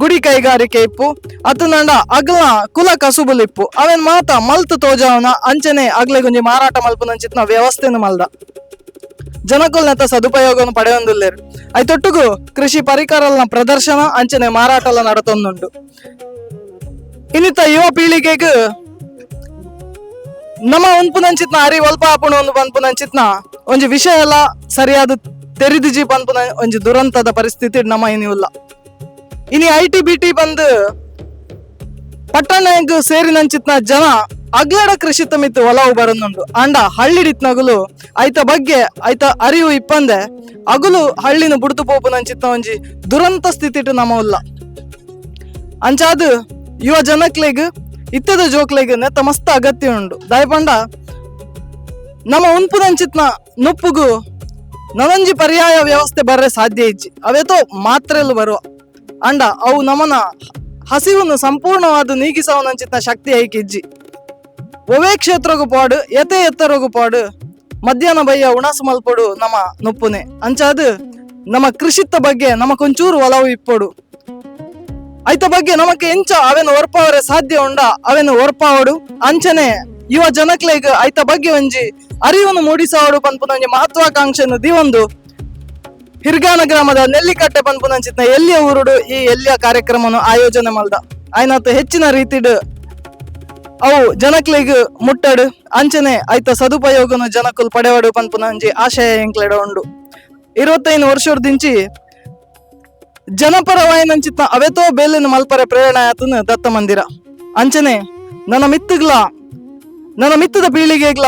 ಗುಡಿ ಕೈಗಾರಿಕೆ ಇಪ್ಪು ಅತನಂಡ ಅಗ್ಲ ಕುಲ ಕಸುಬುಲು ಇಪ್ಪು ಅವೇನ್ ಮಾತ ಮಲ್ತ್ ತೋಜಾವನ. ಅಂಚನೆ ಅಗ್ಲೆಗೊಂಜಿ ಮಾರಾಟ ಮಲ್ಪುನಂಚಿತ್ನ ವ್ಯವಸ್ಥೆನು ಮಲ್ದ. ಜನಕುಲ್ನತ ಸದುಪಯೋಗವನ್ನು ಪಡೆಯೊಂದುಲ್ಲೇರು. ಐತೊಟ್ಟುಗು ಕೃಷಿ ಪರಿಕರಲ್ನ ಪ್ರದರ್ಶನ ಅಂಚನೆ ಮಾರಾಟಲ ನಡತೊಂದುಂಡು. ಇನ್ನಿತ ಯುವ ಪೀಳಿಗೆಗ್ ನಮ್ಮ ಉನ್ಪುನಂಚಿತ್ನ ಅರಿ ಒಲ್ಪ ಆಪುಣು ಒಂದು ಪನ್ಪುನಂಚಿತ್ನ ಒಂಜಿ ವಿಷಯ ಎಲ್ಲ ಸರಿಯಾದ ತೆರಿದಿಜಿ ಪನ್ಪುನ ಒಂಜಿ ದುರಂತದ ಪರಿಸ್ಥಿತಿ ನಮ್ಮ ಇನಿ ಉಲ್ಲ. ಇನಿ I T B T ಬಂದು ಪಟ್ಟಣಗ್ ಸೇರಿನಂಚಿತ್ನ ಜನ ಅಗ್ಲಡ ಕೃಷಿತ ಮಿತ್ತು ಒಲವು ಬರನುಂಡು. ಅಂಡ ಹಳ್ಳಿಡಿತ್ನಗುಲು ಐತ ಬಗ್ಗೆ ಐತ ಅರಿವು ಇಪ್ಪಂದೆ ಅಗುಲು ಹಳ್ಳಿನ ಬುಡ್ತು ಪೋಪುನಂಚಿತ್ನ ಒಂಜಿ ದುರಂತ ಸ್ಥಿತಿಟ್ ನಮ ಉಲ್ಲ. ಅಂಚಾದ್ ಯುವ ಜನಕ್ಲೆಗ್ ಇತ್ತದ ಜೋಕ್ಲೆಗ್ ನೆತ್ತ ಮಸ್ತ್ ಅಗತ್ಯ ಉಂಡು. ದಾಯಪಂಡ ನಮ್ಮ ಉನ್ಪುನಂಚಿತ್ನ ನುಪ್ಪುಗು ನನೊಂಜಿ ಪರ್ಯಾಯ ವ್ಯವಸ್ಥೆ ಬರ್ರೆ ಸಾಧ್ಯ ಇಜ್ಜಿ. ಅವೇತೋ ಮಾತ್ರೆಲು ಬರುವ ಅಂಡ ಅವು ನಮನ ಹಸಿವನ್ನು ಸಂಪೂರ್ಣವಾದ ನೀಗಿಸವನಂಚಿತ್ನ ಶಕ್ತಿ ಐಕಿಜ್ಜಿ. ಒವೇ ಕ್ಷೇತ್ರಗು ಪಾಡು, ಎತೆ ಎತ್ತರಗು ಪಾಡು, ಮಧ್ಯಾಹ್ನ ಬಯ್ಯ ಉಣಸು ಮಲ್ಪೊಡು ನಮ್ಮ ನುಪ್ಪುನೆ. ಅಂಚಾದ್ ನಮ್ಮ ಕೃಷಿತ್ತ ಬಗ್ಗೆ ನಮಕೊಂಚೂರು ಒಲವು ಇಪ್ಪೊಡು. ಐತ ಬಗ್ಗೆ ನಮಕ್ ಎಂಚ ಅವೆನ್ ಒರ್ಪಾವರೆ ಸಾಧ್ಯ ಉಂಡ ಅವೆನ್ ಒರ್ಪಾವಡು. ಅಂಚನೆ ಯುವ ಜನಕ್ಲೆಗ್ ಐತ ಬಗ್ಗೆ ಒಂಜಿ ಅರಿವನ್ನು ಮೂಡಿಸವಡು ಪನ್ಪುನ ಒಂಜಿ ಮಹತ್ವಾಕಾಂಕ್ಷೆಯನ್ನು ದಿವೊಂದು ಹಿರ್ಗಾನ ಗ್ರಾಮದ ನೆಲ್ಲಿಕಟ್ಟೆ ಪನ್ಪುನಂಚಿತ್ನ ಎಲ್ಲಿಯ ಊರುಡು ಈ ಎಲ್ಲಿಯ ಕಾರ್ಯಕ್ರಮವನ್ನು ಆಯೋಜನೆ ಮಲ್ದ. ಆಯ್ನಾತ್ ಹೆಚ್ಚಿನ ರೀತಿಡ್ ಅವು ಜನಕ್ಲೆಗ್ ಮುಟ್ಟಡು, ಅಂಚನೆ ಐತ ಸದುಪಯೋಗನು ಜನಕುಲು ಪಡೆವಡು ಪನ್ಪುನ ಒಂಜಿ ಆಶಯ ಎಂಕ್ಲೆಡ ಉಂಡು. 25 ವರ್ಷದಿಂಚಿ ಜನಪರವಾಯಿನಂಚಿತ್ನ ಅವೆತೋ ಬೇಲೆನ್ ಮಲ್ಪರೆ ಪ್ರೇರಣೆ ಆತನ ದತ್ತ ಮಂದಿರ. ಅಂಚನೆ ನನ್ನ ಮಿತ್ತುಗ್ಲ ನನ್ನ ಮಿತ್ತದ ಪೀಳಿಗೆಗ್ಲ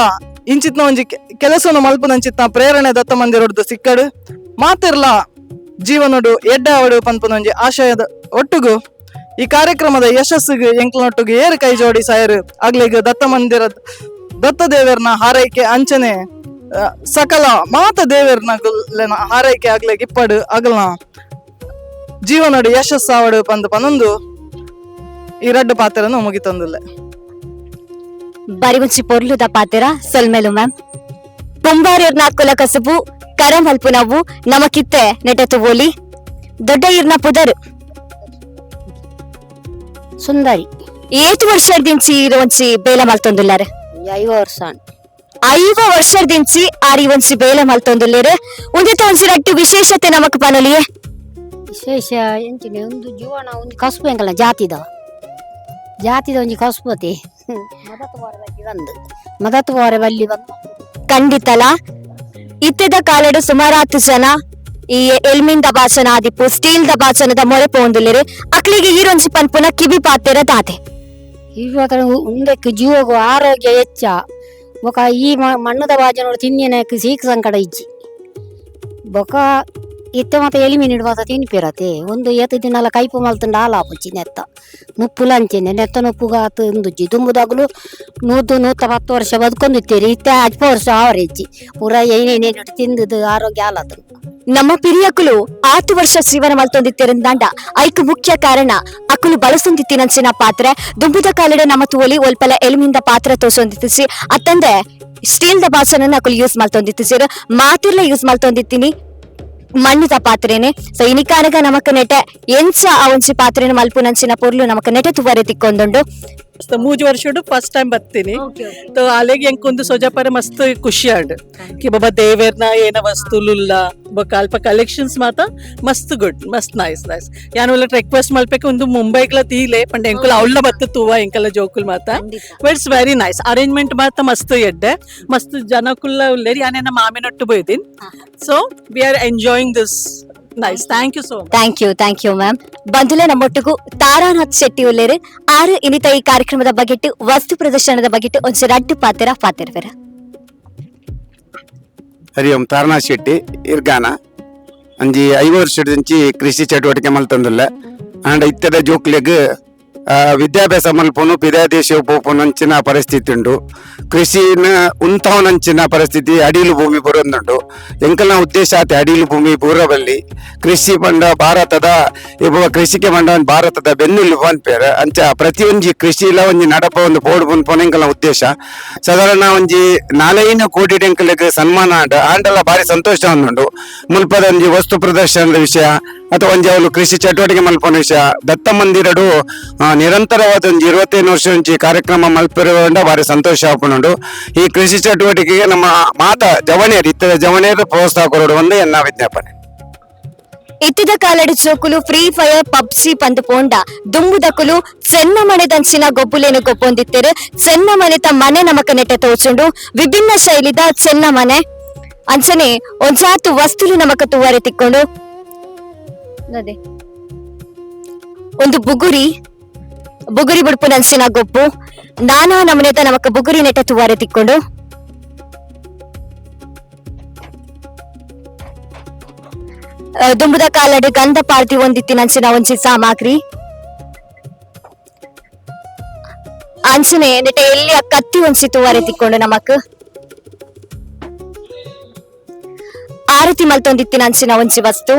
ಇಂಚಿತ್ನ ಒಂಜಿ ಕೆಲಸನು ಮಲ್ಪುನಂಚಿತ್ನ ಪ್ರೇರಣೆ ದತ್ತ ಮಂದಿರೊಡ್ದು ಸಿಕ್ಕಡು. ಮಾತಿರ್ಲ ಜೀವನೊಡು ಎಡ್ಡಾವಡು ಪನ್ಪುನ ಒಂಜಿ ಆಶಯದ ಒಟ್ಟುಗು ಈ ಕಾರ್ಯಕ್ರಮದ ಯಶಸ್ಸಿಗೆ ಎಂಕ್ಲನೊಟ್ಟುಗು ಏರು ಕೈ ಜೋಡಿ ಸಾಯರು ಅಗ್ಲಿಗ್ ದತ್ತ ಮಂದಿರ ದತ್ತ ದೇವರ್ನ ಹಾರೈಕೆ ಅಂಚನೆ ಸಕಲ ಮಾತ ದೇವರ್ನ ಗುಲ್ಲೆನ ಹಾರೈಕೆ ಆಗ್ಲಿಗ್ ಇಪ್ಪಡು, ಅಗಲ್ನ ಜೀವನಡು ಯಶಸ್ಸಾವಡು ಪಂದ್ ಪನೊಂದು ಈ ರಡ್ಡು ಪಾತ್ರನು ಮುಗಿತೊಂದುಲ್ಲೆ. ಬಾರಿ ಒಂಜಿ ಪೊರ್ಲುದ ಪಾತೆರ, ಸೊಲ್ಮೆಲು ಮ್ಯಾಮ್. ಕುಂಬಾರಿರ್ನ ಕುಲ ಕಸುಬು ಕರ ಮಲ್ಪುನವು ನಮಕಿತ್ತೆ ನೆಟೆ ತುವೋಲಿ. ದೊಡ್ಡ ಇರ್ನ ಪುದರ್? ಸುಂದರಿ. ಏತ್ ವರ್ಷದಿಂಚಿ ಇರು ಒಂಜಿ ಬೇಲ ಮಲ್ತೊಂದುಲ್ಲಾರೆ? 5 ವರ್ಷ. 5 ವರ್ಷದಿಂಚಿ ಆರಿ ಒಂಜಿ ಬೇಲ ಮಲ್ತೊಂದುಲ್ಲೇರು. ಉಂದೆತ ಒಂಜಿ ರಟ್ಟು ವಿಶೇಷತೆ ನಮಕ್ ಪನೊಲಿಯೇ? ವಿಶೇಷ ಎಂಚಿನ ಒಂದು ಜೀವನ ಒಂದು ಕಸುಬು ಎಂಕಲ್ನ ಜಾತಿದ ಜಾತಿದ ಒಂಜಿ ಕಸುಬತಿ ಮದತ್ ವಾರ ಬಲ್ಲಿ ಬಂದು ಮದತ್ ವಾರ ಬಲ್ಲಿ ಬಂದು. ಖಂಡಿತಲ. ಇತ್ತೆದ ಕಾಲಡು ಸುಮಾರಾತು ಜನ ಈ ಎಲ್ಮಿಂದ ಬಾಚನ ಆದಿಪ್ಪು ಸ್ಟೀಲ್ the ಬಾಚನದ ಮೊರೆ ಪೋಂದುಲ್ಲೇರು. ಅಕ್ಲಿಗೆ ಈರೊಂಜಿ ಪನ್ಪುನ ಕಿವಿ ಪಾತೆರ ದಾದೆ? ಇವಾಗ ಉಂದಕ್ಕೆ ಜೀವಗು ಆರೋಗ್ಯ ಹೆಚ್ಚ. ಬೊಕ ಈ ಮಣ್ಣುದ ಬಾಜನೋಡು ತಿನ್ನಿನಕ್ಕೆ ಸೀಕ್ ಸಂಕಟ ಇಜ್ಜಿ. ಬೊಕ ಇತ್ತೆ ಮಾತ ಎಲಿಮಿನ್ ಇಡುವಾತ ತಿನ್ಪಿರತೆ ಒಂದು ಏತು ದಿನಲ ಕೈಪು ಮಲ್ತುಂಡ ಆಲಾಪುಜಿ ನೆತ್ತ ನುಪ್ಪುಲ ಅಂಚೆನೆ ನೆತ್ತ ನುಪ್ಪುಗ ಆತು ಉಂದುಜ್ಜಿ ದುಂಬುದಾಗಲು 100 110 ವರ್ಷ ಬದುಕೊಂದಿತ್ತೀರಿ. ಇತ್ತೆ 10 ವರ್ಷ ಆವರೆಜ್ಜಿ ಪೂರ ಏನೇನೇನು ತಿಂದುದು ಆರೋಗ್ಯ ಆಲಾತು. ನಮ್ಮ ಪಿರಿಯಕುಲು ಆತು ವರ್ಷ ಜೀವನ ಮಲ್ತೊಂದಿತ್ತಿರಂದಾಂಡ ಐಕ್ ಮುಖ್ಯ ಕಾರಣ ಅಕುಲು ಬಳಸೊಂದಿತ್ತಿನಂಚಿನ ಪಾತ್ರೆ. ದುಂಬುದ ಕಾಲಡೆ ನಮ್ಮ ತುವಲಿ ಒಲ್ಪಲ ಎಲುಮಿಂದ ಪಾತ್ರೆ ತೋಸೊಂದಿತ್ತಿಸಿ ಅತ್ತಂದೆ ಸ್ಟೀಲ್ the ಬಾಸನನ್ನ ಅಕುಲು ಯೂಸ್ ಮಲ್ತೊಂದಿತ್ತಿಸಿರು. ಮಾತಿರ್ಲ ಯೂಸ್ ಮಲ್ತೊಂದಿತ್ತೀನಿ ಮಣ್ಣುದ ಪಾತ್ರೆನೆ. ಸೊ ಇನಿಕಾನಗ ನಮಕ್ ನೆಟೆ ಎಂಚ ಆ ಒಂಜಿ ಪಾತ್ರೆನ ಮಲ್ಪುನಂಚಿನ ಪೊರ್ಲು ನಮಕ್ ನೆಟೆ ತುವರೆ ತಿಕ್ಕೊಂದುಂಡು. ಮೂಜು ವರ್ಷಡು ಫಸ್ಟ್ ಟೈಮ್ ಬರ್ತೀನಿ. ಸೊ ಅಲೆಗ್ ಎಂಕೊಂದು ಸೊಜಪರ ಮಸ್ತ್ ಖುಷಿ ಆಂಡ್ ಕಿ ಬಾಬಾ ದೇವೇರ್ನ ಏನ ವಸ್ತುಲುಲ್ಲ ಬೊಕ್ಕ ಅಲ್ಪ ಕಲೆಕ್ಷನ್ಸ್ ಮಾತ ಮಸ್ತ್ ಗುಡ್, ಮಸ್ತ್ ನೈಸ್ ನೈಸ್. ಯಾನ್ ಉಲ್ಲ ರಿಕ್ವೆಸ್ಟ್ ಮಲ್ಪೆಕ್ ಒಂದು ಮುಂಬೈಗ್ಲ ತೀಲೆ ಪಂಡ ಎಂಕುಲ ಅವಳ ಬತ್ತ ತೂವ ಎಂಕಲ ಜೋಕುಲ್ ಮಾತ. But it's very nice arrangement ಮಾತ ಮಸ್ತ್ ಎಡ್ಡೆ, ಮಸ್ತ್ ಜನಕುಲ್ಲ ಉಲ್ಲೇರಿ. ಯಾನೇನ ಮಾಮಿನೊಟ್ಟು ಬೋಯ್ದಿನ್. So we are enjoying this. Nice, thank you so much. Thank you, thank you ma'am. ಬಂಧುಲೆ, ನಮ್ಮೊಟ್ಟಿಗೂ Taranath Shetty ಉಲ್ಲೇರು. ಆರು ಇನ್ನಿತ ಈ ಕಾರ್ಯಕ್ರಮದ ಬಗೆಟ್ಟು, ವಸ್ತು ಪ್ರದರ್ಶನದ ಬಗೆಟ್ಟು ಒಂಚ ರಡ್ಡು ಪಾತ್ರ ಪಾತಿರ್ವೆರ. ಹರಿ ಓಂ. ತಾರನಾಥ್ ಶೆಟ್ಟಿ, ಇರ್ಗಾನ. ಅಂಜಿ 50 ವರ್ಷದಿಂಚಿ ಕೃಷಿ ಚಟುವಟಿಕೆ ಮಲ್ತಂದುಲ್ಲ. ಆಂಡ ಇತ್ತದ ಜೋಕ್ಲೆಗ್ ವಿದ್ಯಾಭ್ಯಾಸ ಮಲ್ಪುನು ಪಿದಾದೇಶ ಪೋಪುನಂಚಿನ ಪರಿಸ್ಥಿತಿ ಉಂಡು. ಕೃಷಿನ ಉಂತಾವನಂಚಿನ ಪರಿಸ್ಥಿತಿ, ಅಡಿಲು ಭೂಮಿ ಬರೋದುಂಡು. ಎಂಕಲ್ನ ಉದ್ದೇಶ ಆತೆ ಅಡಿಲು ಭೂಮಿ ಪೂರವಲ್ಲಿ. ಕೃಷಿ ಪಂಡ ಭಾರತದ ಇವ ಕೃಷಿಗೆ ಪಂಡ ಒಂಜಿ ಭಾರತದ ಬೆನ್ನೆಲುಬು ಪನ್ಪೆರ್. ಅಂಚ ಪ್ರತಿಯೊಂಜಿ ಕೃಷಿಲ ಒಂಜಿ ನಡಪ ಒಂದು ಪೋಡು ಪನ್ಪುನ ಎಂಕಲ್ನ ಉದ್ದೇಶ. ಸಾಧಾರಣ ಒಂಜಿ 4 ಕೋಟಿ ಎಂಕಲೆಗ್ ಸನ್ಮಾನ ಆಂಡ ಆಂಡಲ ಭಾರಿ ಸಂತೋಷ ಉಂಡು. ಮುಲ್ಪದ ಒಂಜಿ ವಸ್ತು ಪ್ರದರ್ಶನದ ವಿಷಯ ಅಥವಾ ಒಂಜಿ ಅವಳು ಕೃಷಿ ಚಟುವಟಿಕೆ ಮಲ್ಪುನ ವಿಷಯ, ದತ್ತ ಮಂದಿರಡು ನಿರಂತರವಾದ ಒಂಜಿ 25 ವರ್ಷ ಒಂಜಿ ಕಾರ್ಯಕ್ರಮ ಮಲ್ಪಿರುವಂಡ ಭಾರಿ ಸಂತೋಷ ಆಪುನುಂಡು. ಈ ಕೃಷಿ ಚಟುವಟಿಕೆಗೆ ನಮ್ಮ ಮಾತ ಜವಣಿಯರು, ಇತ್ತದ ಜವಣಿಯರು ಪ್ರೋತ್ಸಾಹ ಕೊರಡು ಒಂದು ಎನ್ನ ವಿಜ್ಞಾಪನೆ. ಇತ್ತಿದ ಕಾಲಡು ಚೋಕುಲು free fire, PUBG ಪಂದು ಪೋಂಡ ದುಂಬುದಕುಲು ಚೆನ್ನ ಮನೆದಂಚಿನ ಗೊಬ್ಬುಲೇನು ಗೊಬ್ಬೊಂದಿತ್ತೆರು. ಚೆನ್ನ ಮನೆತ ಮನೆ ನಮಕ ನೆಟ್ಟೆ ತೋಚುಂಡು. ವಿಭಿನ್ನ ಶೈಲಿದ ಚೆನ್ನ ಮನೆ ಅಂಚನೆ ಒಂಜಾತು ವಸ್ತುಲು ನಮಕ ತೂವರೆ ತಿಕ್ಕೊಂಡು. ಅದೇ ಒಂದು ಬುಗುರಿ, ಬುಗುರಿ ಬುಡ್ಪುನಂಚಿನ ಗೊಬ್ಬು. ನಾನಾ ನಮನೆತ ನಮಕ ಬುಗುರಿ ನೆಟ್ಟ ತೂವರೆ ತಿಕ್ಕೊಂಡು. ದುಂಬುದ ಕಾಲಡು ಗಂಧ ಪಾರ್ತಿ ಒಂದಿತ್ತಿನಂಚಿನ ಒಂಜಿ ಸಾಮಗ್ರಿ. ಅಂಚನೆ ನೆಟ ಎಲ್ಲಿ ಕತ್ತಿ ಒಂಜಿ ತೂವರೆ ತಿಕ್ಕೊಂಡು ನಮಕ್. ಆರತಿ ಮಲ್ತೊಂದಿತ್ತಿನ ಅಂಚಿನ ಒಂಜಿ ವಸ್ತು.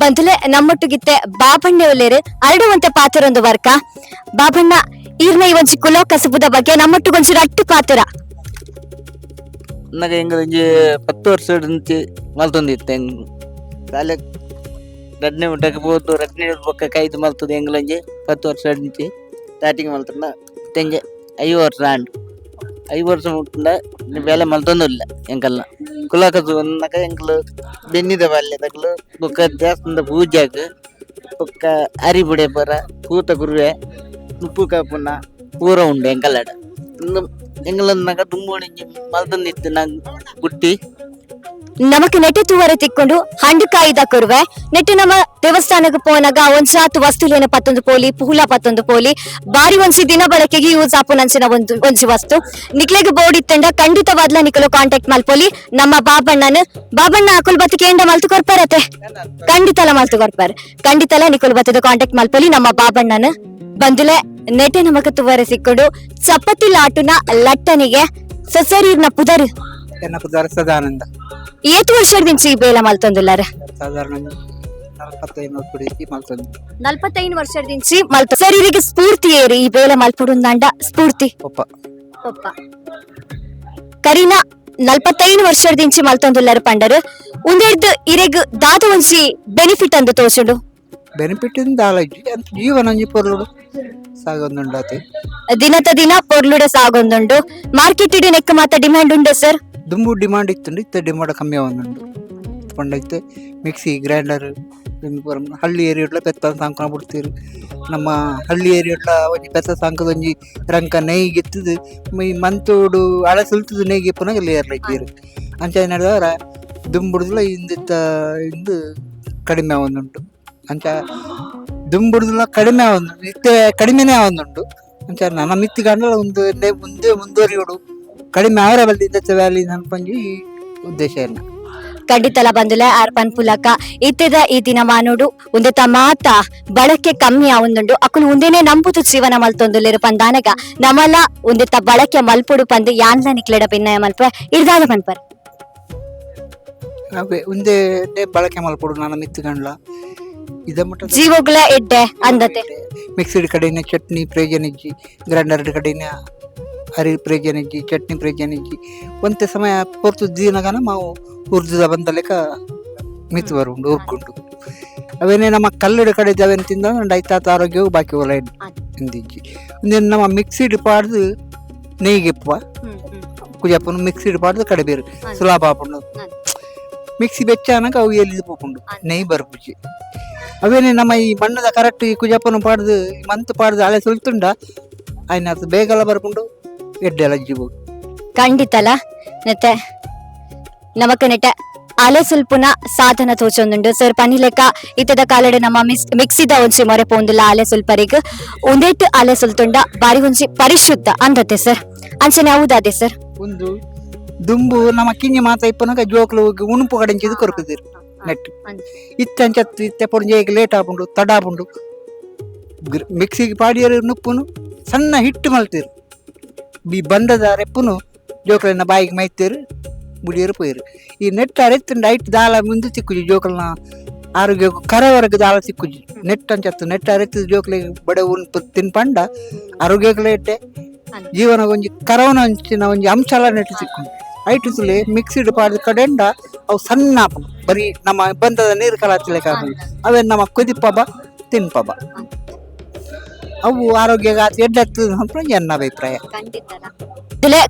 ಬಂಧುಲೆ, ನಮ್ಮೊಟ್ಟುಗಿತ್ತೆ ಬಾಬಣ್ಣ ಒಲ್ಲೇರು. ಅರಡುವಂತೆ ಪಾತ್ರೊಂದು ವರ್ಕ. ಬಾಬಣ್ಣ, ಈರ್ನ ಈ ಒಂಜಿ ಕುಲ ಕಸುಬುದ ಬಗ್ಗೆ ನಮ್ಮೊಟ್ಟುಗೊಂಜಿ ರಟ್ಟು ಪಾತ್ರ. ನಗ ಎಂಗಲ್ ಒಂಜಿ 10 ವರ್ಷ ಮಲ್ತೊಂದಿತ್ತೆ. ಸಾಲೆ ರಡ್ನೆ ಮುಟ್ಟಕ್ಕೆ ಪೋದು, ರಡ್ನೆ ಬೊಕ್ಕ ಕೈದು ಮಲ್ತದ. ಎಂಗಲ್ ಒಂಜಿ 10 ವರ್ಷ ಇಂಚಿ ಸ್ಟಾರ್ಟಿಂಗ್ ಮಲ್ತಂಡ ತೆಂಜೆ 5 ವರ್ಷ ಆಂಡ್. 5 ವರ್ಷ ಮುಟ್ಟಂಡ ಬೇಲೆ ಮಲ್ತೊಂದಿಲ್ಲ. ಎಂಕಲ್ನ ಕುಲಕಸು ಅನ್ನಕ ಎಂಕಲು ಬೆನ್ನಿದ ಬಾಲ್ಯ ತಕಲು ಬೊಕ್ಕ ದೇವಸ್ಥಾನದ ಪೂಜೆಗ್ ಬೊಕ್ಕ ಅರಿ ಬುಡೆ ಪರ ಪೂತ ಗುರುವೆ ಉಪ್ಪು ಕಾಪುನ ಪೂರ ಉಂಡು ಎಂಕಲ್ಲಡ. ಎಂಗಲನ್ನಾಗ ದುಂಬು ಮಲ್ತೊಂದಿತ್ತು ನಂಗೆ ಗುಟ್ಟಿ. ನಮಕ್ ನೆಟೆ ತೂವರೆ ತಿಕ್ಕೊಂಡು ಹಂಡುಕಾಯಿದ ಕೊರುವೆ. ನೆಟ್ಟು ನಮ್ಮ ದೇವಸ್ಥಾನಕ್ಕೆ ಪೋನಾಗ ಒಂಜಾತು ವಸ್ತುಲೇನ ಪತ್ತೊಂದು ಪೋಲಿ, ಪೂಲ ಪತ್ತೊಂದು ಪೋಲಿ. ಬಾರಿ ಒಂಜಿ ದಿನ ಬಳಕೆಗೆ ಯೂಸ್ ಆಪುನಂಚಿನ ಒಂದು ಒಂಜಿ ವಸ್ತು. ನಿಕ್ಲೆಗ್ ಬೋಡಿತ್ತಂಡ ಖಂಡಿತವಾದ್ಲ ನಿಕಲು ಕಾಂಟ್ಯಾಕ್ಟ್ ಮಲ್ಪೊಲಿ ನಮ್ಮ ಬಾಬಣ್ಣನ. ಬಾಬಣ್ಣ ಅಕುಲ್ ಬತ್ತಿ ಕೇಂದ್ರ ಮಲ್ತು ಕೊರ್ಪಾರತೆ? ಖಂಡಿತಲ ಮಲ್ತು ಕೊರ್ಪಾರ. ಖಂಡಿತಲ ನಿಕುಲ್ ಬತ್ತದ ಕಾಂಟ್ಯಾಕ್ಟ್ ಮಲ್ಪೊಲಿ ನಮ್ಮ ಬಾಬಣ್ಣನ. ಬಂದುಲೆ, ನೆಟೆ ನಮಕ ತುವರೆ ಸಿಕ್ಕೊಂಡು ಚಪ್ಪತಿ ಲಾಟುನ ಲಟ್ಟನಿಗೆ. ಸಸರೀರ್ನ ಪುದರ್? ಎನ್ನ ಪುದರ್ ಸದಾನಂದ. ಏತು ವರ್ಷದಿಂಚಿ ಈ ಬೇಲ ಮಲ್ತೊಂದುಲ್ಲಾರ? ಸಾಧಾರಣ 45 ಕುಡಿಸಿ ಮಲ್ತೊಂದು. 45 ವರ್ಷದಿಂಚಿ ಮಲ್ತ. ಸರೀರಿಗೆ ಸ್ಫೂರ್ತಿ ಏರಿ ಈ ಬೇಲೆ ಮಲ್ಪುಡುಂದಾಂಡ ಸ್ಫೂರ್ತಿ? ಪಪ್ಪ. ಪಪ್ಪ. ಕರೀನಾ 45 ವರ್ಷದಿಂಚಿ ಮಲ್ತೊಂದುಲ್ಲಾರ ಪಂಡರು. ಉಂದೆಡ್ದು ಇರೆಗ್ ದಾದ ಒಂಜಿ ಬೆನಿಫಿಟ್ ಅಂದು ತೋಚುಂಡು? ಬೆನಿಫಿಟ್ ದಾಲ ಅಂತ ಜೀವನ ಒಂಜಿ ಪೊರ್ಲುಡು ಸಾಗೊಂದುಂಡಾತೆ. ದಿನತ ದಿನ ಪೊರ್ಲುಡೆ ಸಾಗೊಂದುಂಡು. ಮಾರ್ಕೆಟ್ ಇಡಿ ನೆಕ್ ಮಾತ ಡಿಮ್ಯಾಂಡ್ ಉಂಡೆ ಸರ್? ದುಂಬು ಡಿಮಾಂಡ್ ಇತ್ತುಂಡು, ಇತ್ತೆ ಡಿಮಾಂಡ್ ಕಮ್ಮಿ ಆವೊಂದುಂಡು. ಪಂಡ ಇತ್ತೆ ಮಿಕ್ಸಿ ಗ್ರೈಂಡರ್ ಹಳ್ಳಿ ಏರಿಯಡ್ಲ ಪೆತ್ತ ಸಾಂಕನ ಬಿಡ್ತೀರು. ನಮ್ಮ ಹಳ್ಳಿ ಏರಿಯಡ್ಲ ಒಂಜಿ ಪೆತ್ತ ಸಾಂಕದ ಒಂಜಿ ರಂಕ ನೆಯ್ಗಿತ್ತದು ಮೈ ಮಂತೋಡು ಅಳೆ ಸುಲ್ತದ ನೆಯ್ಗೆ ಪುನಃ ಲೇರ್ಲ ಇದ್ದೀರು. ಅಂಚ ನಡೆದವರ ದುಂಬುಡ್ದಲ ಇಂದಿತ್ತ ಇಂದು ಕಡಿಮೆ ಆವೊಂದುಂಟು. ಅಂಚ ದುಂಬುಡ್ದಲ ಕಡಿಮೆ ಆವೊಂದುಂಟು, ಇತ್ತೆ ಕಡಿಮೆನೇ ಆವೊಂದುಂಟು. ಅಂಚ ನನ್ನ ಮಿತ್ತಿಗಂಡಲ ಒಂದು ಎಡ್ಡೆ ಮುಂದೆ ಮುಂದುವರಿಯೋಡು, ಕಡಿಮೆ ಅವರ ಬಲ್ಲಿ ವ್ಯಾಲಿ ಪಂಜಿ ಉದ್ದೇಶ ಇಲ್ಲ. ಖಂಡಿತಲ ಬಂದುಲೆ ಆರ್ ಪನ್ಪುಲಕ ಇತ್ತೆದ ಈ ದಿನಮಾನೋಡು ಉಂದೆತ ಮಾತ ಬಳಕೆ ಕಮ್ಮಿ ಆವೊಂದುಂಡು ಅಕುಲು ಉಂದೆನೆ ನಂಬುದು ಜೀವನ ಮಲ್ತೊಂದುಲ್ಲೆರ್ ಪಂದಾನಗ ನಮಲ ಉಂದೆತ ಬಳಕೆ ಮಲ್ಪೊಡು ಪಂದ್ ಯಾನ್ಲ ನಿಕ್ಲೆಡ ಭಿನ್ನಯ ಮಲ್ಪ ಇರ್ದಾದ ಪನ್ಪರ್. ಅವೇ ಒಂದೇ ಬಳಕೆ ಮಲ್ಪೊಡು ನಾನು ಮಿತ್ತುಗಂಡ್ಲ ಇದ ಮುಟ್ಟ. ಜೀವೋಗ್ಲ ಎಡ್ಡೆ ಅಂದತೆ. ಮಿಕ್ಸಿಡ್ ಕಡೆನ ಚಟ್ನಿ ಪ್ರಯೋಜನ ಇಜ್ಜಿ, ಗ್ರೈಂಡರ್ ಕಡೆನ ಅರಿ ಪ್ರಯೋಜನ ಇಜ್ಜಿ, ಚಟ್ನಿ ಪ್ರಯೋಜನ ಇಜ್ಜಿ. ಒಂತೆ ಸಮಯ ಪೊರ್ತು ದೀನಗನ ಮಾವು ಉರ್ದುದ ಬಂದ ಲೆಕ್ಕ ಮಿತ್ತು ಬರುಂಡು ಉರ್ಕುಂಡು. ಅವೇನೇ ನಮ್ಮ ಕಲ್ಲಡ ಕಡೆ ಅವೇನು ತಿಂದ ಐತಾತ ಆರೋಗ್ಯವು ಬಾಕಿ ಒಲ ಇಂದಿಜ್ಜಿ. ಒಂದೇನು ನಮ್ಮ ಮಿಕ್ಸಿಡ್ ಪಾಡ್ದು ನೆಯ್ಗೆಪ್ಪ ಕುಜಪ್ಪನು ಮಿಕ್ಸಿಡ್ ಪಾಡ್ದು ಕಡೆ ಬೇರು ಸುಲಭ ಆಪುಂಡು. ಮಿಕ್ಸಿ ಬೆಚ್ಚ ಅನಗ ಅವು ಎಲ್ಲಿದು ಪೋಪುಂಡು, ನೆಯ್ ಬರ್ಪುಜಿ. ಅವೇನೆ ನಮ್ಮ ಈ ಮಣ್ಣದ ಕರೆಕ್ಟ್ ಈ ಕುಜಪ್ಪನು ಪಾಡ್ದು ಈ ಮಂತ್ ಪಾಡ್ದು ಹಳೆ ಸುಲ್ತುಂಡ ಆಯ್ನ ಅದು ಬೇಗಲ ಬರ್ಪುಂಡು, ಎಡ್ಡೆ ಜೀವ. ಖಂಡಿತಲ ನೆತ್ತೆ ನಮಕ ನೆಟ ಅಲೆ ಸುಲ್ಪುನ ಸಾಧನ ತೋಚೊಂದುಂಡು ಸರ್ ಪನಿಲೆಕ್ಕ. ಇತ್ತದ ಕಾಲಡೆ ನಮ್ಮ ಮಿಕ್ಸಿದ ಒಂಜಿ ಮೊರೆ ಪೋಂದುಲ್ಲ ಅಲೆ ಸುಲ್ಪರಿಗ್. ಉಂದೆಟ್ ಅಲೆ ಸುಲ್ತುಂಡ ಬಾರಿ ಒಂಜಿ ಪರಿಶುದ್ಧ ಅಂದತೆ ಸರ್. ಅಂಚನೆ ಹೌದಾದೆ ಸರ್? ಒಂದು ದುಂಬು ನಮ್ಮ ಕಿಂಜಿ ಮಾತ ಇಪ್ಪನಗ ಜೋಕ್ಲು ಉಣುಪು ಕಡೆಂಚಿದು ಕೊರ್ಪುದಿರು ನೆಟ್. ಇತ್ತೆ ಅಂಚತ್ತು ಇತ್ತೆ ಪೊಂಜೆ ಲೇಟ್ ಆಪುಂಡು, ತಡ ಆಪುಂಡು. ಮಿಕ್ಸಿಗೆ ಪಾಡಿಯರು ನುಪ್ಪುನು ಸಣ್ಣ ಹಿಟ್ಟು ಮಲ್ತಿರು. ಬಿ ಬಂದದ ರೆಪ್ಪುನು ಜೋಕ್ಲನ್ನ ಬಾಯಿಗೆ ಮೈತೇರು, ಬುಡಿಯರು ಪೋಯಿರು. ಈ ನೆಟ್ ಅರೆತ್ತುಂಡ ಐಟ್ ದಾಲ ಮುಂದೆ ತಿಕ್ಕುಜಿ. ಜೋಕಲ್ನ ಆರೋಗ್ಯ ಕರವರೆಗೆ ದಾಲ ತಿಕ್ಕುಜಿ. ನೆಟ್ ಅಂಚತ್ತು ನೆಟ್ ಅರೆತ್ತು ಜೋಕ್ಲಿಗೆ ಬಡ ಉಣುಪು ತಿನ್ಪಂಡ ಆರೋಗ್ಯಕ್ಕೆ ಎಡ್ಡೆ, ಜೀವನ ಒಂಜಿ ಕರವನ ಅಂಚಿನ ಒಂಜಿ ಅಂಶಲ ನೆಟ್ಟು ತಿಕ್ಕುಂಡು. ಐಟು ತುಲೆ ಮಿಕ್ಸಿಡ್ ಪಾಡ್ದು ಕಡೆಂಡ ಅವು ಸಣ್ಣ ಆಪುಂಡು. ಬರೀ ನಮ್ಮ ಬಂದದ ನೀರು ಕಲಾತಿಲೆಕ್ಕ ಆಪುಂಡು. ಅವೇನು ನಮ್ಮ ಕುದಿಪಬ ತಿನ್ಪಬ ಅವು ಆರೋಗ್ಯ ಎಡ್ಡೆ ಅಂತ ಎನ್ನ ಅಭಿಪ್ರಾಯ.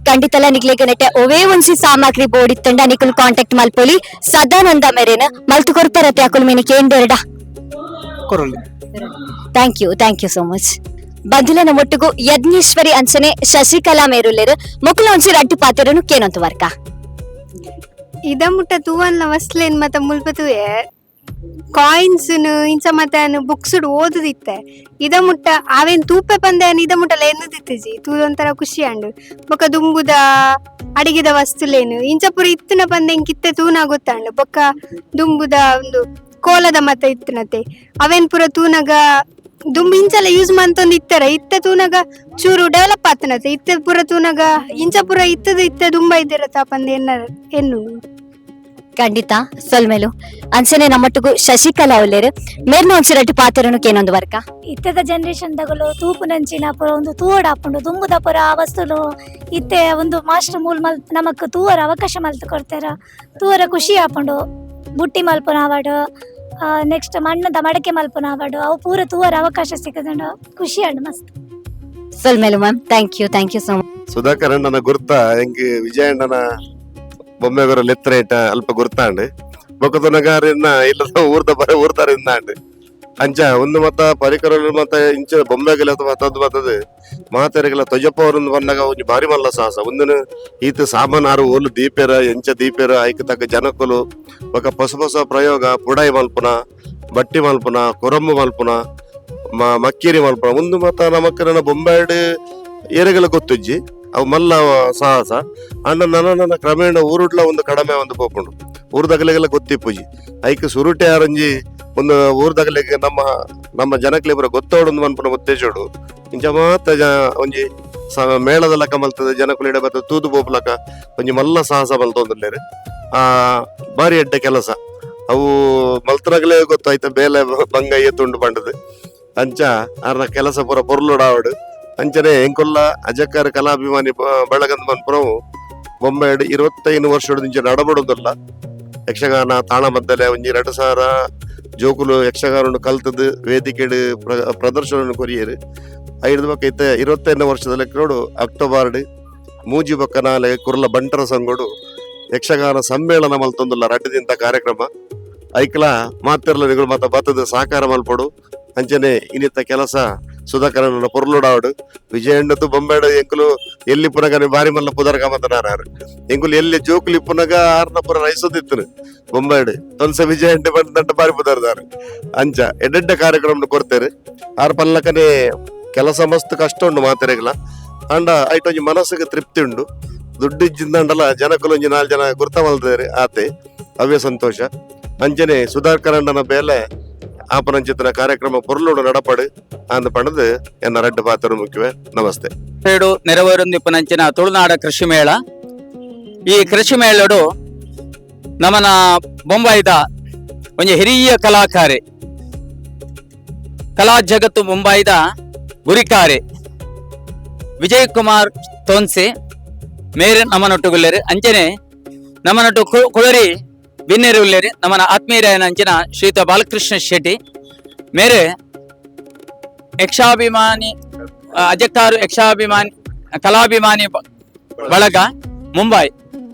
ಖಂಡಿತಲ ನಿಕ್ಲೆಗ್ ನೆಟ್ಟೆ ಒವೇ ಒಂಜಿ ಸಾಮಗ್ರಿ ಬೋರ್ಡ್ ಇತ್ತಂಡ ನಿಕುಲ್ ಕಾಂಟ್ಯಾಕ್ಟ್ ಮಲ್ಪೊಲಿ ಸದಾನಂದ ಮೇರೇನ. ಮಲ್ತು ಕೊರ್ಪರತೆ ಅಕುಲ್ ಮೇನೆ ಕೇಂದೆರಡ? ಕೊರೊಲಿ. Thank you, thank you so much. ಬಂಧುಲನ ಒಟ್ಟುಗು ಯಜ್ಞೇಶ್ವರಿ ಅಂಚನೆ ಶಶಿಕಲಾ ಮೇರುಲ್ಲೆರ್. ಮೊಕುಲ ಒಂಜಿ ರಡ್ಡು ಪಾತೆರನು ಕೇನೊಂತು ವರ್ಕ. ಇದ ಮುಟ್ಟ ತೂವನ್ಲ ವಸ್ಲೇನ್ ಮತ್ತ ಮುಲ್ಪ ತೂಯೆ ಕಾಯಿನ್ಸ್ ಇಂಚ ಮತ್ತೆ ಬುಕ್ಸ್ ಓದುದಿತ್ತೆ. ಇದ ಮುಟ್ಟ ಅವೇನ್ ತೂಪೆ ಪಂದೆ ಇದ ಮುಟ್ಟಲ ಎನ್ನುದಿತ್ತಿಜಿ. ತೂದೊಂಥರ ಖುಷಿ ಅಂಡು. ಬೊಕ್ಕ ದುಂಬುದ ಅಡಿಗೆದ ವಸ್ತುಲೇನು ಇಂಚ ಪೂರ ಇತ್ತಿನ ಪಂದೆ ಇಂಕ್ ಇತ್ತೆ ತೂನ ಗೊತ್ತಾಂಡು. ಬೊಕ್ಕ ದುಂಬುದ ಒಂದು ಕೋಲದ ಮತ ಇತ್ತಿನತೆ, ಅವೇನ್ ಪೂರ ತೂನಗ ದುಂಬು ಇಂಚಲ ಯೂಸ್ ಮಂತೊಂದು ಇತ್ತರ. ಇತ್ತೆ ತೂನಗ ಚೂರು ಡೆವಲಪ್ ಆತನತೆ. ಇತ್ತೆ ಪೂರ ತೂನಗ ಇಂಚ ಪೂರ ಇತ್ತದ ಇತ್ತೆ ದುಂಬ ಇದ್ದಿರತ್ತ ಪಂದೆ ಎನ್ನ ಎನ್ನು. ಖಂಡಿತ ಸೊಲ್ಮೆಲು. ಅಂಚನೆ ನಮ್ಮೊಟ್ಟುಗು ಶಶಿಕಲಾ ಉಲ್ಲೆರ್. ಮೇರ್ನ ಒಂಜಿ ರಡ್ಡು ಪಾತೆರನು ಕೇನೊಂದು ವರ್ಕ. ಇತ್ತೆದ ಜನರೇಷನ್ ದಗಲು ತೂಪುನಂಚಿನ ಪೂರ ಒಂದು ತೂವಡ ಆಪುಂಡು. ದುಂಬುದ ಪೂರ ಆ ವಸ್ತುಲು ಇತ್ತೆ ಒಂದು ಮಾಸ್ಟರ್ ಮೂಲ್ ಮಲ್ ನಮಕ್ ತೂವರ ಅವಕಾಶ ಮಲ್ತ್ ಕೊಡ್ತಾರ. ತೂವರ ಖುಷಿ ಆಪುಂಡು. ಬುಟ್ಟಿ ಮಲ್ಪುನ ಆವಡ್, ನೆಕ್ಸ್ಟ್ ಮಣ್ಣದ ಮಡಕೆ ಮಲ್ಪುನ ಆವಡ್, ಅವು ಪೂರ ತೂವರ ಅವಕಾಶ ಸಿಕ್ಕುದುಂಡು. ಖುಷಿ ಆಂಡ್ ಮಸ್ತ್. ಸೊಲ್ಮೆಲು ma'am, thank you, thank you so much. Sudhakar ಅಣ್ಣನ ಗುರ್ತ ಎಂಕ್ ವಿಜಯಣ್ಣನ ಬೊಮ್ಮೆಗರ ಲೆತ್ತರೇಟ ಅಲ್ಪ ಗುರ್ತಾಂಡ್. ಬೊಕದೊನಗಾರಿನ ಇಲ್ಲದ ಊರ್ದ ಬರ ಊರ್ದಾರಿಂದಾಂಡ್. ಅಂಚ ಒಂದು ಮತ ಪರಿಕರ ಮತ ಇಂಚ ಬೊಂಬೆಗೆಲ ಮತ್ತದ್ದು ಮತ್ತದು ಮಾತೆರೆಗೆಲ ತೊಜಪ್ಪ ಅವರೊಂದು ಬಂದಾಗ ಒಂಜಿ ಬಾರಿ ಮಲ್ಲ ಸಾಹಸ. ಒಂದಿನ ಈತ ಸಾಮಾನಾರು ಓಲು ದೀಪೆರ ಎಂಚ ದೀಪೆರ ಐಕ್ ತಕ್ಕ ಜನಕುಲು ಬೊಕ ಹೊಸ ಹೊಸ ಪ್ರಯೋಗ ಪುಡಾಯಿ ಮಲ್ಪುನ, ಬಟ್ಟಿ ಮಲ್ಪುನ, ಕೊರಂಬು ಮಲ್ಪುನ, ಮಕ್ಕೇರಿ ಮಲ್ಪುನ ಒಂದು ಮತ ನಮಕ್ ಬೊಂಬಾಯ್ಡ್ ಏರೆಗೆಲ ಗೊತ್ತುಜ್ಜಿ. ಅವು ಮಲ್ಲ ಸಾಹಸ. ಅಂಡ ನನ್ನ ನನ್ನ ಕ್ರಮೇಣ ಊರುಡ್ಲ ಒಂದು ಕಡಿಮೆ ಒಂದು ಪೋಪುಂಡು. ಊರ್ದಗಲಿಗೆಲ್ಲ ಗೊತ್ತಿಪ್ಪುಜಿ. ಐಕ್ ಸುರುಟೆ ಆರಂಜಿ ಒಂದು ಊರ್ದಗಲಿಗೆ ನಮ್ಮ ನಮ್ಮ ಜನಕ್ಲೆ ಪೂರ ಗೊತ್ತೋಡು ಮನ್ಪುನ ಉದ್ದೇಶೋಡು ಇಂಚ ಮಾತ ಒಂಜಿ ಮೇಳದ ಲಕ ಮಲ್ತದೆ. ಜನಕುಲು ಇಡ ಬತ್ತ ತೂದು ಪೋಪುಲಕ ಒಂಜಿ ಮಲ್ಲ ಸಾಹಸ ಮಲ್ತೊಂದುಲ್ಲೆರ್. ಆ ಬಾರಿ ಎಡ್ಡೆ ಕೆಲಸ ಅವು ಮಲ್ತನಗಲೇ ಗೊತ್ತಾಯ್ತ ಬೇಲೆ ಬಂಗ ಏತುಂಡು ಪಂಡದು. ಅಂಚ ಆರ್ನ ಕೆಲಸ ಪೂರ ಪೊರ್ಲುಡಾವಡು. ಅಂಚನೆ ಎಂಕೊಲ್ಲ ಅಜಕಾರ ಕಲಾಭಿಮಾನಿ ಬಳಗಂದ ಮನ್ಪುನವು ಬೊಂಬೆಡ್ 25 ವರ್ಷದ ಇಂಚ ನಡಬಡುದಿಲ್ಲ. ಯಕ್ಷಗಾನ ತಾಳಮದ್ದಲೆ ಒಂಜಿ 2000 ಜೋಕುಲು ಯಕ್ಷಗಾನ ಕಲ್ತದ್ದು ವೇದಿಕೆಡ್ ಪ್ರದರ್ಶನ ಕೊರಿಯರು. ಐದು ಬೊಕ್ಕ ಇತ್ತೆ 25 ವರ್ಷದ ಲೆಕ್ಕನೋಡು ಅಕ್ಟೋಬರ್ ಮೂಜಿ ಬೊಕ್ಕ ನಾಲೆ ಕುರ್ಲ ಬಂಟರ ಸಂಗೊಡು ಯಕ್ಷಗಾನ ಸಮ್ಮೇಳನ ಮಲ್ತೊಂದುಲ್ಲ ರಡ್ಡು ದಿನದ ಕಾರ್ಯಕ್ರಮ. ಐಕ್ಲ ಮಾತಿರ್ಲ ನಿಗುಲು ಮಾತ ಬತ್ತದ ಸಹಕಾರ ಮಲ್ಪೊಡು. ಅಂಚನೆ ಇನ್ನಿತ್ತ ಕೆಲಸ ಸುಧಾಕರನ ಪೊರ್ಲುಡಾವಡು. ವಿಜಯಣ್ಣತು ಬೊಂಬೆಡ್ ಎಂಕುಲು ಎಲ್ಲಿ ಪುನಗ ಬಾರಿ ಮಲ್ಲ ಪುದರ್ ಕಾಮತನಾರು. ಎಂಕುಲು ಎಲ್ಲಿ ಜೋಕುಲು ಇಪ್ಪುನಗ ಆರ್ನ ಪುರ ರೈಸೊಂದಿತ್ತನು ಬೊಂಬೆಡ್ ತೊನ್ಸ ವಿಜಯಂಡೆ ಬಂದಂಟ ಬಾರಿ ಪುದರ್ದಾರು. ಅಂಚ ಎಡ್ಡೆಡ್ಡ ಕಾರ್ಯಕ್ರಮ ಕೊಡ್ತೇವೆ. ಆರ್ ಪಲ್ಲಕನೆ ಕೆಲಸ ಮಸ್ತ್ ಕಷ್ಟ ಉಂಡು ಮಾತೆರೆಗ್ಲ. ಅಂಡ ಐಟ್ ಒಂಜಿ ಮನಸ್ಸಿಗೆ ತೃಪ್ತಿ ಉಂಡು. ದುಡ್ಡು ಇಜ್ಜಿಂದಂಡಲ ಜನಕುಲು ಒಂಜಿ ನಾಲ್ ಜನ ಗುರ್ತ ಮಲ್ತೇರೆ ಆತೆ. ಅವೇ ಸಂತೋಷ. ಅಂಚನೆ ಸುಧಾಕರಣ್ಣನ ಬೇಲೆ ಆಪನಂಚಿತನ ಕಾರ್ಯಕ್ರಮ ಪೊರ್ಲುಡು ನಡಪಡು ಅಂದ ಪಣದು ಎನ್ನ ರಡ್ಡು ಪಾತ್ರ ಮುಖ್ಯವೇ. ನಮಸ್ತೆ. ನೆರವೇರೊಂದಿಪ್ಪನಂಚಿನ ತುಳುನಾಡ ಕೃಷಿ ಮೇಳ. ಈ ಕೃಷಿ ಮೇಳಡು ನಮನ ಬೊಂಬಾಯಿದ ಒಂಜಿ ಹಿರಿಯ ಕಲಾಕಾರೆ, ಕಲಾ ಜಗತ್ತು ಮುಂಬೈದ ಗುರಿಕಾರೆ ವಿಜಯ್ ಕುಮಾರ್ ತೋನ್ಸೆ ಮೇರೆ ನಮನೊಟ್ಟುಗುಲ್ಲೇರು. ಅಂಚನೆ ನಮನೊಟ್ಟು ಕುಳರಿ ಬಿನ್ನೇರು ಉಲ್ಲೇರು ನಮನ ಆತ್ಮೀಯರಾಯನ ಅಂಚಿನ ಶ್ರೀಯುತ ಬಾಲಕೃಷ್ಣ ಶೆಟ್ಟಿ ಮೇರೆ ಯಕ್ಷಾಭಿಮಾನಿ ಅಜಕ್ಕಾರು ಯಕ್ಷಾಭಿಮಾನಿ ಕಲಾಭಿಮಾನಿ ಬಳಗ ಮುಂಬೈ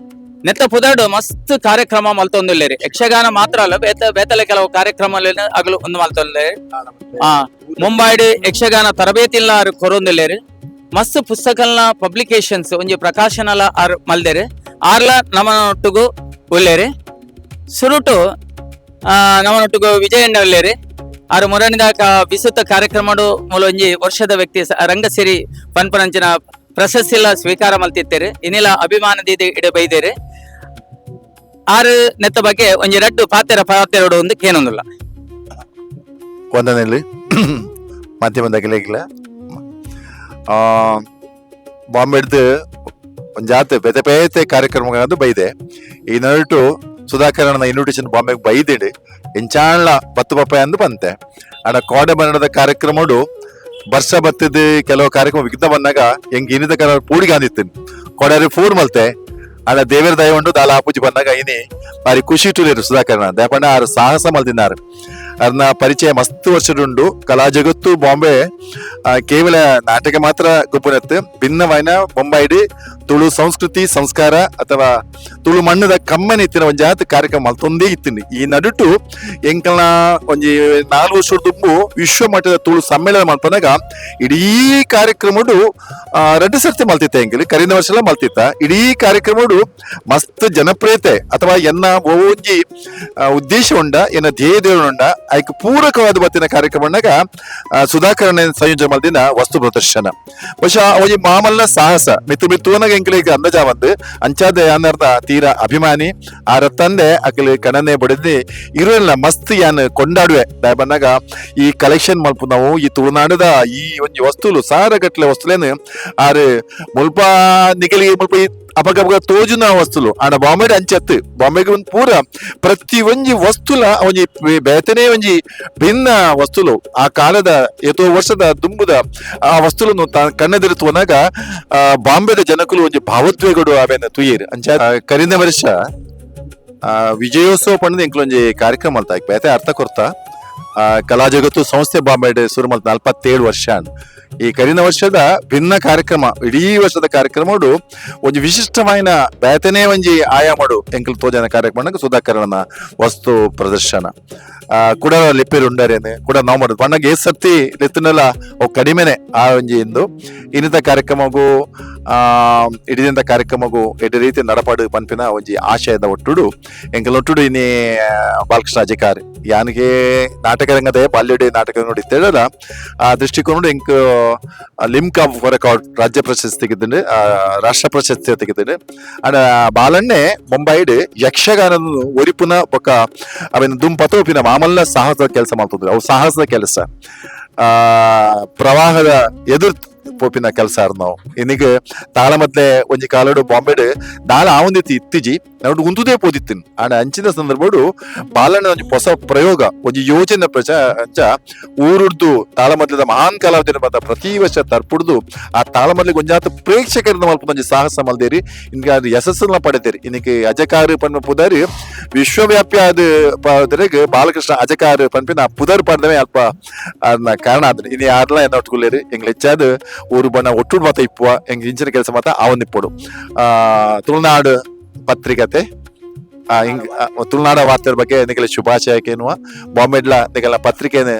ನೆತ್ತ ಪುದರ್ಡು ಮಸ್ತ್ ಕಾರ್ಯಕ್ರಮ ಮಲ್ತೊಂದುಲ್ಲೇರಿ. ಯಕ್ಷಗಾನ ಮಾತ್ರ ಅಲ್ಲ, ಬೇತಲೆ ಕೆಲವು ಕಾರ್ಯಕ್ರಮ ಅಗಲು ಒಂದು ಮಲ್ತೊಂದುಲ್ಲೇರಿ. ಮುಂಬೈಡ್ ಯಕ್ಷಗಾನ ತರಬೇತಿಲ್ಲ ಆರು ಕೊರೊಂದುಲ್ಲೇರಿ. ಮಸ್ತ್ ಪುಸ್ತಕಲ್ನ ಪಬ್ಲಿಕೇಶನ್ಸ್ ಒಂಜಿ ಪ್ರಕಾಶನಲ ಆರ್ ಮಲ್ದೇರಿ. ಆರ್ಲ ನಮನೊಟ್ಟುಗು ಉಲ್ಲೇರಿ. ಸುರುಟು ನಮನೊಟ್ಟುಗು ವಿಜಯಣ್ಣ ಉಲ್ಲೇರಿ. ಆರು ಮುರಣಿದಾಕ ವಿಸುತ್ತ ಕಾರ್ಯಕ್ರಮಡು ಮೂಲೊಂಜಿ ವರ್ಷದ ವ್ಯಕ್ತಿ ರಂಗಸಿರಿ ಪನ್ಪನಂಚಿನ ಪ್ರಶಸ್ತಿಲ ಸ್ವೀಕಾರ ಮಲ್ತಿತ್ತೇರಿ. ಇನ್ನಿಲ ಅಭಿಮಾನದ ಇಡ ಬೈದೇರಿ. ಆರು ನೆತ್ತ ಬಗ್ಗೆ ಒಂಜಿ ರಡ್ಡು ಪಾತೆರ ಪಾತೆರಡು ಒಂದು ಕೇನೊಂದುಲ್ಲ. ವಂದನೆಯಲ್ಲಿ ಮಾಧ್ಯಮದ ಗೆಳೆಯರ್ಲ ಬಾಂಬೆಡ್ದು ಒಂಜಾತ್ ಬೇತೆ ಬೇತೆ ಕಾರ್ಯಕ್ರಮಗಳದ್ದು ಬೈದೆ. ಈ ನಡುಟು ಸುಧಾಕರಣ್ಣನ ಇನ್ವಿಟೇಷನ್ ಬಾಂಬೆಗೆ ಬೈದಿಡು ಎಂಚಾಣ್ಲ ಬತ್ತು ಪಪ್ಪ ಅಂದು ಬಂತೆ. ಆಡ ಕೋಡೆ ಬನ್ನಡದ ಕಾರ್ಯಕ್ರಮಡು ವರ್ಷ ಬತ್ತಿದ್ದು ಕೆಲವು ಕಾರ್ಯಕ್ರಮ ವಿಘ್ನ ಬಂದಾಗ ಹೆಂಗ್ ಇನಿದ ಕರ ಪೂಡಿಗೆ ಅಂದಿತ್ತು ಕೋಡಾರಿ ಫೋನ್ ಮಲ್ತೆ. ಆಡ ದೇವರ ದಯ ಉಂಡು ದಾಲ ಆಪೂಜಿ ಬಂದಾಗ ಇನಿ ಬಾರಿ ಖುಷಿ ಟುಲೇರು ಸುಧಾಕರಣ ದಯಪಂಡ ಆರು ಸಾಹಸ ಮಲ್ತಿన్నారు. ಅದನ್ನ ಪರಿಚಯ ಮಸ್ತ್ ವರ್ಷದುಂಡು. ಕಲಾ ಜಗತ್ತು ಬಾಂಬೆ ಕೇವಲ ನಾಟಕ ಮಾತ್ರ ಗುಪ್ಪುನತ್ತು ಭಿನ್ನವಾಯಿನ ಬೊಂಬಾಯಿಡಿ ತುಳು ಸಂಸ್ಕೃತಿ ಸಂಸ್ಕಾರ ಅಥವಾ ತುಳು ಮಣ್ಣದ ಕಮ್ಮನೆ ಇತ್ತಿನ ಒಂಜಾತ್ ಕಾರ್ಯಕ್ರಮ ಮಲ್ತೊಂದೇ ಇತ್ತಿನಿ. ಈ ನಡುಟು ಎಂಕಲ್ನ ಒಂಜಿ 4 ವರ್ಷದ ದುಂಬು ವಿಶ್ವ ಮಟ್ಟದ ತುಳು ಸಮ್ಮೇಳನ ಮಲ್ಪನಾಗ ಇಡೀ ಕಾರ್ಯಕ್ರಮಡು ರಡ್ಡು ಸರ್ತಿ ಮಲ್ತಿತ್ತ ಎಂಕಲ್ ಕರಿನ ವರ್ಷ ಮಲ್ತಿತ್ತ. ಇಡೀ ಕಾರ್ಯಕ್ರಮಡು ಮಸ್ತ್ ಜನಪ್ರಿಯತೆ ಅಥವಾ ಎನ್ನ ಒಂಜಿ ಉದ್ದೇಶ ಉಂಡ ಎನ್ನ ಧ್ಯೇಯ ಉಂಡ ಐಕ್ ಪೂರಕವಾದ ಬತ್ತಿನ ಕಾರ್ಯಕ್ರಮನಾಗ ಸುಧಾಕರಣ ಸಂಯೋಜನೆ ಮಲ್ದಿನ ವಸ್ತು ಪ್ರದರ್ಶನ ಬಹುಶಃ ಒಂಜಿ ಮಾಮಲ್ಲ ಸಾಹಸ ಮಿತ್ತು ಮಿತ್ತುವನಾಗ ಎಂಕಲಿಗೆ ಅಂದಾಜ ಬಂದು ಅಂಚಾದ ಅನ್ನರ್ದ ತೀರಾ ಅಭಿಮಾನಿ ಆರ ತಂದೆ ಅಕಲಿ ಕಣನೆ ಬಡಿದಿ ಇರೋಲ್ಲ ಮಸ್ತ್ ಯಾನ್ ಕೊಂಡಾಡುವೆ. ದಾಯ ಬಂದಾಗ ಈ ಕಲೆಕ್ಷನ್ ಮಲ್ಪು ನಾವು ಈ ತುಳುನಾಡದ ಈ ಒಂಜಿ ವಸ್ತುಲು ಸಾರಗಟ್ಲೆ ವಸ್ತುಲೇನು ಆರು ಮುಲ್ಪ ನಿಕಲಿಗೆ ಮುಲ್ಪ ಅಪಗಪಗ ತೋಜುನ ವಸ್ತುಲು ಆಂಡ ಬಾಂಬೆ ಅಂಚತ್ತು ಬಾಂಬೆಗೆ ಒಂದು ಪೂರ ಪ್ರತಿ ಒಂಜಿ ವಸ್ತುಲ ಒಂಜಿ ಬೇತನೇ ಒಂಜಿ ಭಿನ್ನ ವಸ್ತುಲು ಆ ಕಾಲದ ಏತೋ ವರ್ಷದ ದುಂಬುದ ಆ ವಸ್ತುలను ಕಣ್ಣೆದಿರುತ್ತುವನಾಗ ಬಾಂಬೆದ ಜನಕುಲು ಒಂಜಿ ಭಾವೋದ್ವೇಗಡು ಅವೇನ ತುಯೇರು. ಅಂಚ ಕರಿನ ವರ್ಷ ವಿಜಯೋತ್ಸವ ಪಂಡದ ಎಂಕ್ಲೊಂಜಿ ಕಾರ್ಯಕ್ರಮ ಮಲ್ತ ಬೇತೆ ಅರ್ಥ ಕೊರ್ತ ಕಲಾ ಜಗತ್ತು ಸಂಸ್ಥೆ ಬಾಂಬೆ ಶುರು ಮಲ್ತ 47 ವರ್ಷ. ಈ ಕರಿನ ವರ್ಷದ ಭಿನ್ನ ಕಾರ್ಯಕ್ರಮ ಇಡೀ ವರ್ಷದ ಕಾರ್ಯಕ್ರಮಡು ಒಂಜಿ ವಿಶಿಷ್ಟವಾಯಿನ ಬೇತನೇ ಒಂಜಿ ಆಯಾಮಡು ಎಂಕಲ್ ತೋಜನ ಕಾರ್ಯಕ್ರಮ ಸುಧಾಕರಣ ವಸ್ತು ಪ್ರದರ್ಶನ ಕೂಡ ಲಿಪ್ಪಿರು ಉಂಡರೇನೆ ಕೂಡ ನಾವು ಮಾಡೋದು ಬಣ್ಣಗೆ ಏ ಸರ್ತಿ ಲೆತ್ತನೆಲ್ಲ ಅವು ಕಡಿಮೆನೆ ಆ ಒಂಜಿ ಇಂದು ಇನ್ನಿತ ಕಾರ್ಯಕ್ರಮಗೂ ಇಡಿದಂತ ಕಾರ್ಯಕ್ರಮಗೂ ಎಡ್ಡೆ ರೀತಿ ನಡಪಾಡು ಪನ್ಪಿನ ಒಂಜಿ ಆಶಯದ ಒಟ್ಟುಡು ಎಂಕಲ್ ಒಟ್ಟುಡು ಇನ್ನಿ ಬಾಲಕೃಷ್ಣ ಅಧಿಕಾರಿ ಯಾನಿಗೆ ನಾಟಕ ರಂಗದ ಬಾಲ್ಯಡೆ ನಾಟಕ ನೋಡಿ ಇತ್ತೇಳಲ್ಲ ಆ ದೃಷ್ಟಿಕೋನ ಎಂಕ್ ಲಿಮ್ಕಾ ರೆಕಾರ್ಡ್ ರಾಜ್ಯ ಪ್ರಶಸ್ತಿ ತೆಗೆದಿದ್ದು ರಾಷ್ಟ್ರ ಪ್ರಶಸ್ತಿ ತೆಗೆದಿದ್ದು. ಅಂಡ ಬಾಲಣ್ಣೆ ಬೊಂಬಾಯಿಡ್ ಯಕ್ಷಗಾನದ ಒರಿಪುನ ಬೊಕ್ಕ ಅವೇನು ದುಂಪತೋಪಿನ ಮಾಮಲ್ಲ ಸಾಹಸದ ಕೆಲಸ ಮಾಡ್ತಿದ್ರು. ಅವು ಸಾಹಸದ ಕೆಲಸ ಪ್ರವಾಹದ ಎದುರು ಪೋಪಿನ ಕೆಲಸ ನಾವು ಇನ್ನಿಗೆ ತಾಳಮದ್ಲೆ ಒಂಜಿ ಕಾಲಡು ಬಾಂಬೆಡ್ ದಾಳ ಆವಂದಿತ್ತು ಇತ್ತೀಜಿ ನಾವು ಉಂತುದೇ ಪೋದಿತ್ತಿನ. ಆಂಡ ಅಂಚಿನ ಸಂದರ್ಭಡು ಬಾಲಣ್ಣ ಒಂಜಿ ಹೊಸ ಪ್ರಯೋಗ ಒಂಜಿ ಯೋಜನೆ ಪ್ರಚ ಅಂಚ ಊರುಡ್ದು ತಾಳಮದ್ಲದ ಮಹಾನ್ ಕಲಾವಿದನ ಮಾತ ಪ್ರತಿ ವರ್ಷ ತರ್ಪುಡ್ದು ಆ ತಾಳಮದ್ಲಿಗೆ ಒಂಜಾತ ಪ್ರೇಕ್ಷಕರನ್ನ ಮಲ್ಪ ಒಂಜಿ ಸಾಹಸ ಮಲ್ದೇರಿ ಇನ್ಗೆ ಅದು ಯಶಸ್ಸನ್ನ ಪಡೆದೇರಿ. ಇನ್ನಿಗೆ ಅಜಕಾರು ಪನ್ಪ ಪುದಾರಿ ವಿಶ್ವವ್ಯಾಪಿ ಆದ ಪದರೆಗ್ ಬಾಲಕೃಷ್ಣ ಅಜಕಾರು ಪನ್ಪಿನ ಪುದರ್ ಪಡೆದವೇ ಅಲ್ಪ ಅದನ್ನ ಕಾರಣ ಆದ್ರೆ ಇನ್ನು ಯಾರೆಲ್ಲ ಏನ ಒಟ್ಕೊಳ್ಳೇರಿ ಎಂಗ್ಲ ಹೆಚ್ಚಾದ ಊರು ಬಣ್ಣ ಒಟ್ಟುಡು ಮಾತ ಇಪ್ಪುವ ಎಂಗ್ ಇಂಚಿನ ಕೆಲಸ ಮಾತ ಆವೊಂದಿಪ್ಪೊಡು. ತುಳುನಾಡು ಪತ್ರಿಕತೆ ಹಿಂಗ್ ತುಳುನಾಡ ವಾರ್ತೆ ಬಗ್ಗೆ ನಿಗಲ ಶುಭಾಶಯಕ್ಕೇನುವ ಬಾಂಬೆಡ್ಲ ನಿಗಲ ಪತ್ರಿಕೆನ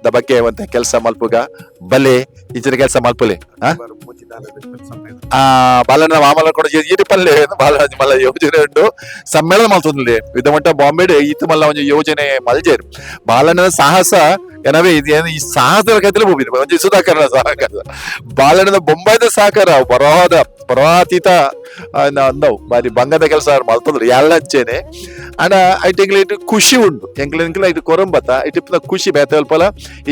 the ಬಗ್ಗೆ ಒಂತ ಕೆಲಸ ಮಲ್ಪುಗ ಬಲೆ ಇಂಚಿನ ಕೆಲಸ ಮಲ್ಪುಲೆ. ಬಾಲಣ್ಣ ಮಾಮಲ್ಲ ಕೂಡ ಇರಿ ಪಲ್ಲೆ ಬಾಲ ಮಲ್ಲ ಯೋಜನೆ ಉಂಟು ಸಮ್ಮೇಳನ ಮಲ್ತೊಂದುಲ್ಲೆ ವಿಧಮಟ್ಟ ಬಾಂಬೆಡ್ ಈತ ಮಲ್ಲ ಒಂಜಿ ಯೋಜನೆ ಮಲ್ಜೇರ್ ಬಾಲಣ್ಣನ ಸಾಹಸ ಎನವೇ ಇದು ಏನು ಈ ಸಾಹಸದ ಕೈತಲೇ ಹೋಗಿದ್ದು ಒಂಜಿ ಸುಧಾಕರನ ಸಹಕಾರ ಬಾಲಣ್ಣನ ಬೊಂಬಾಯ್ದ ಸಹಕಾರ ಬರಹದ ಪ್ರವಾತೀತ ಅಂದವು ಬಾರಿ ಬಂಗದ ಕೆಲಸ ಮಲ್ತಂದ್ರು ಎಲ್ಲಂಚೇನೆ ಅಣ್ಣ ಐಟ್ ಎಂಕ್ಲೆ ಇಟ್ಟು ಖುಷಿ ಉಂಡು ಎಂಕ್ಲೆ ಎಂಕ್ಲೆ ಐಟ್ ಕೊರಂಬತ್ತ ಐಟ್ ಇಪ್ಪುನ ಖುಷಿ ಬೇತೆ ಅಲ್ಪಲ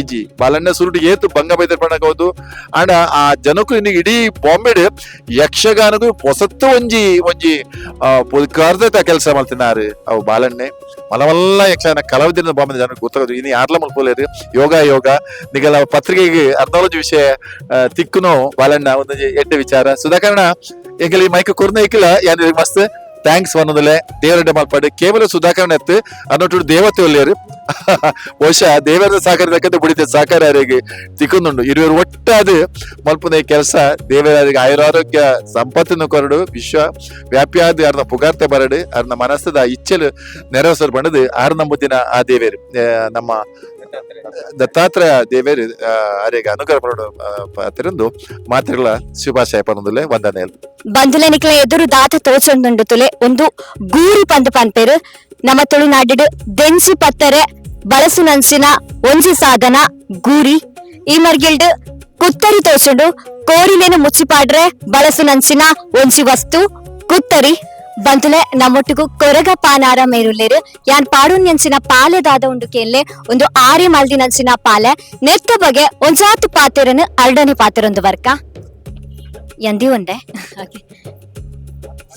ಇಜ್ಜಿ ಬಾಲಣ್ಣ ಸುರುಟು ಏತು ಬಂಗ ಬೈದರ್ ಪಣಕೌದು ಅಣ್ಣ ಆ ಜನಕ್ಕೂ ಇನ್ನು ಇಡೀ ಬಾಂಬೆಡ್ ಯಕ್ಷಗಾನಗೂ ಹೊಸತ್ತು ಒಂಜಿ ಒಂಜಿ ಪೊದ್ಕಾರ್ದ ಕೆಲಸ ಮಲ್ತಿನಾರು ಅವು ಬಾಲಣ್ಣೆ ಮಲವಲ್ಲ ಯಕ್ಷಗಾನ ಕಲಾವಿದರಿಂದ ಬಾಂಬೆ ಜನಕ್ಕೆ ಗೊತ್ತಾಗೋದು ಇನ್ನು ಯಾರ್ಲ ಮಲ್ಪೋಲೇರು ಯೋಗ ಯೋಗ ನಿಗಲ ಪತ್ರಿಕೆಗೆ ಅರ್ಧವಲಜಿ ವಿಷಯ ತಿಕ್ಕುನು ಬಾಲಣ್ಣ ಒಂದು ಎಡ್ಡೆ ವಿಚಾರ ಸುಧಾಕರಣ ಎಂಕಲಿ ಮೈಕ್ ಕೊರ್ನ ಇಕ್ಕಿಲ್ಲ ಯಾನ್ ಮಸ್ತ್ thanks ವನ್ನದಲೆ ದೇವರೆಡ್ಡೆ ಮಲ್ಪಾಡು ಕೇವಲ ಸುಧಾಕರಣ ಎತ್ತು ಅನ್ನೋಟು ದೇವತೆ ಒಲ್ಲೇರು ಬಹುಶಃ ದೇವರ ಸಹಕಾರ ತಕ್ಕಂತೆ ಬುಡಿತೆ ಸಹಕಾರ ಯಾರಿಗೆ ತಿಕ್ಕೊಂದುಂಡು ಇರುವರು ಒಟ್ಟಾದ ಮಲ್ಪುನ ಈ ಕೆಲಸ ದೇವರಿಗೆ ಆಯುರಾರೋಗ್ಯ ಸಂಪತ್ತನ್ನು ಕೊರಡು ವಿಶ್ವ ವ್ಯಾಪಿಯಾದ ಯಾರನ್ನ ಪುಗಾರ್ತೆ ಬರಡು ಅರ್ನ ಮನಸ್ಸದ ಇಚ್ಛೆಲು ನೆರವೇರಿಸಲು ಬಂಡದು ಆರು ನಂಬುದಿನ ಆ ದೇವೇರು ನಮ್ಮ ದತ್ತಾತ್ರೇಯ ದೇವೇರು ಅರೆಗೆ ಅನುಗ್ರಹ ಪರಡು ತಿರಂದು ಮಾತ್ರೆಗಳ ಶುಭಾಶಯ ಪನೊಂದುಲ್ಲೆ ವಂದನೆ. ಬಂಧುಲೆ ನಿಕ್ಲ ಎದುರು ದಾತ ತೋಚೊಂದುಂಡು ತುಲೆ ಒಂದು ಗೂರಿ ಪಂದು ಪನ್ಪೇರು ನಮ್ಮ ತುಳುನಾಡಿಡು ದೆಂಚಿ ಪತ್ತರೆ ಬಳಸುನಂಚಿನ ಒಂಜಿ ಸಾಧನ ಗೂರಿ ಈ ಮರ್ಗಿಲ್ಡ್ ಕುತ್ತರಿ ತೋಚುಂಡು ಕೋರಿಲೇನು ಮುಚ್ಚಿಪಾಡ್ರೆ ಬಳಸುನಂಚಿನ ಒಂಜಿ ವಸ್ತು ಕುತ್ತರಿ. ಬಂತುಲೆ ನಮ್ಮೊಟ್ಟಿಗೂ ಕೊರಗ ಪಾನಾರ ಮೇರುಲ್ಲೇರು ಯಾನ್ ಪಾಡುನ್ಯಂಚಿನ ಪಾಲೆ ದಾದ ಉಂಡು ಕೇನ್ಲೆ ಒಂದು ಆರೆ ಮಲ್ದಿನಂಚಿನ ಪಾಲೆ ನೆತ್ತ ಬಗೆ ಒಂಜಾತು ಪಾತೆರನು ಅರ್ಡನೆ ಪಾತೆರೊಂದು ವರ್ಕ ಎಂದಿ ಒಂದೆ.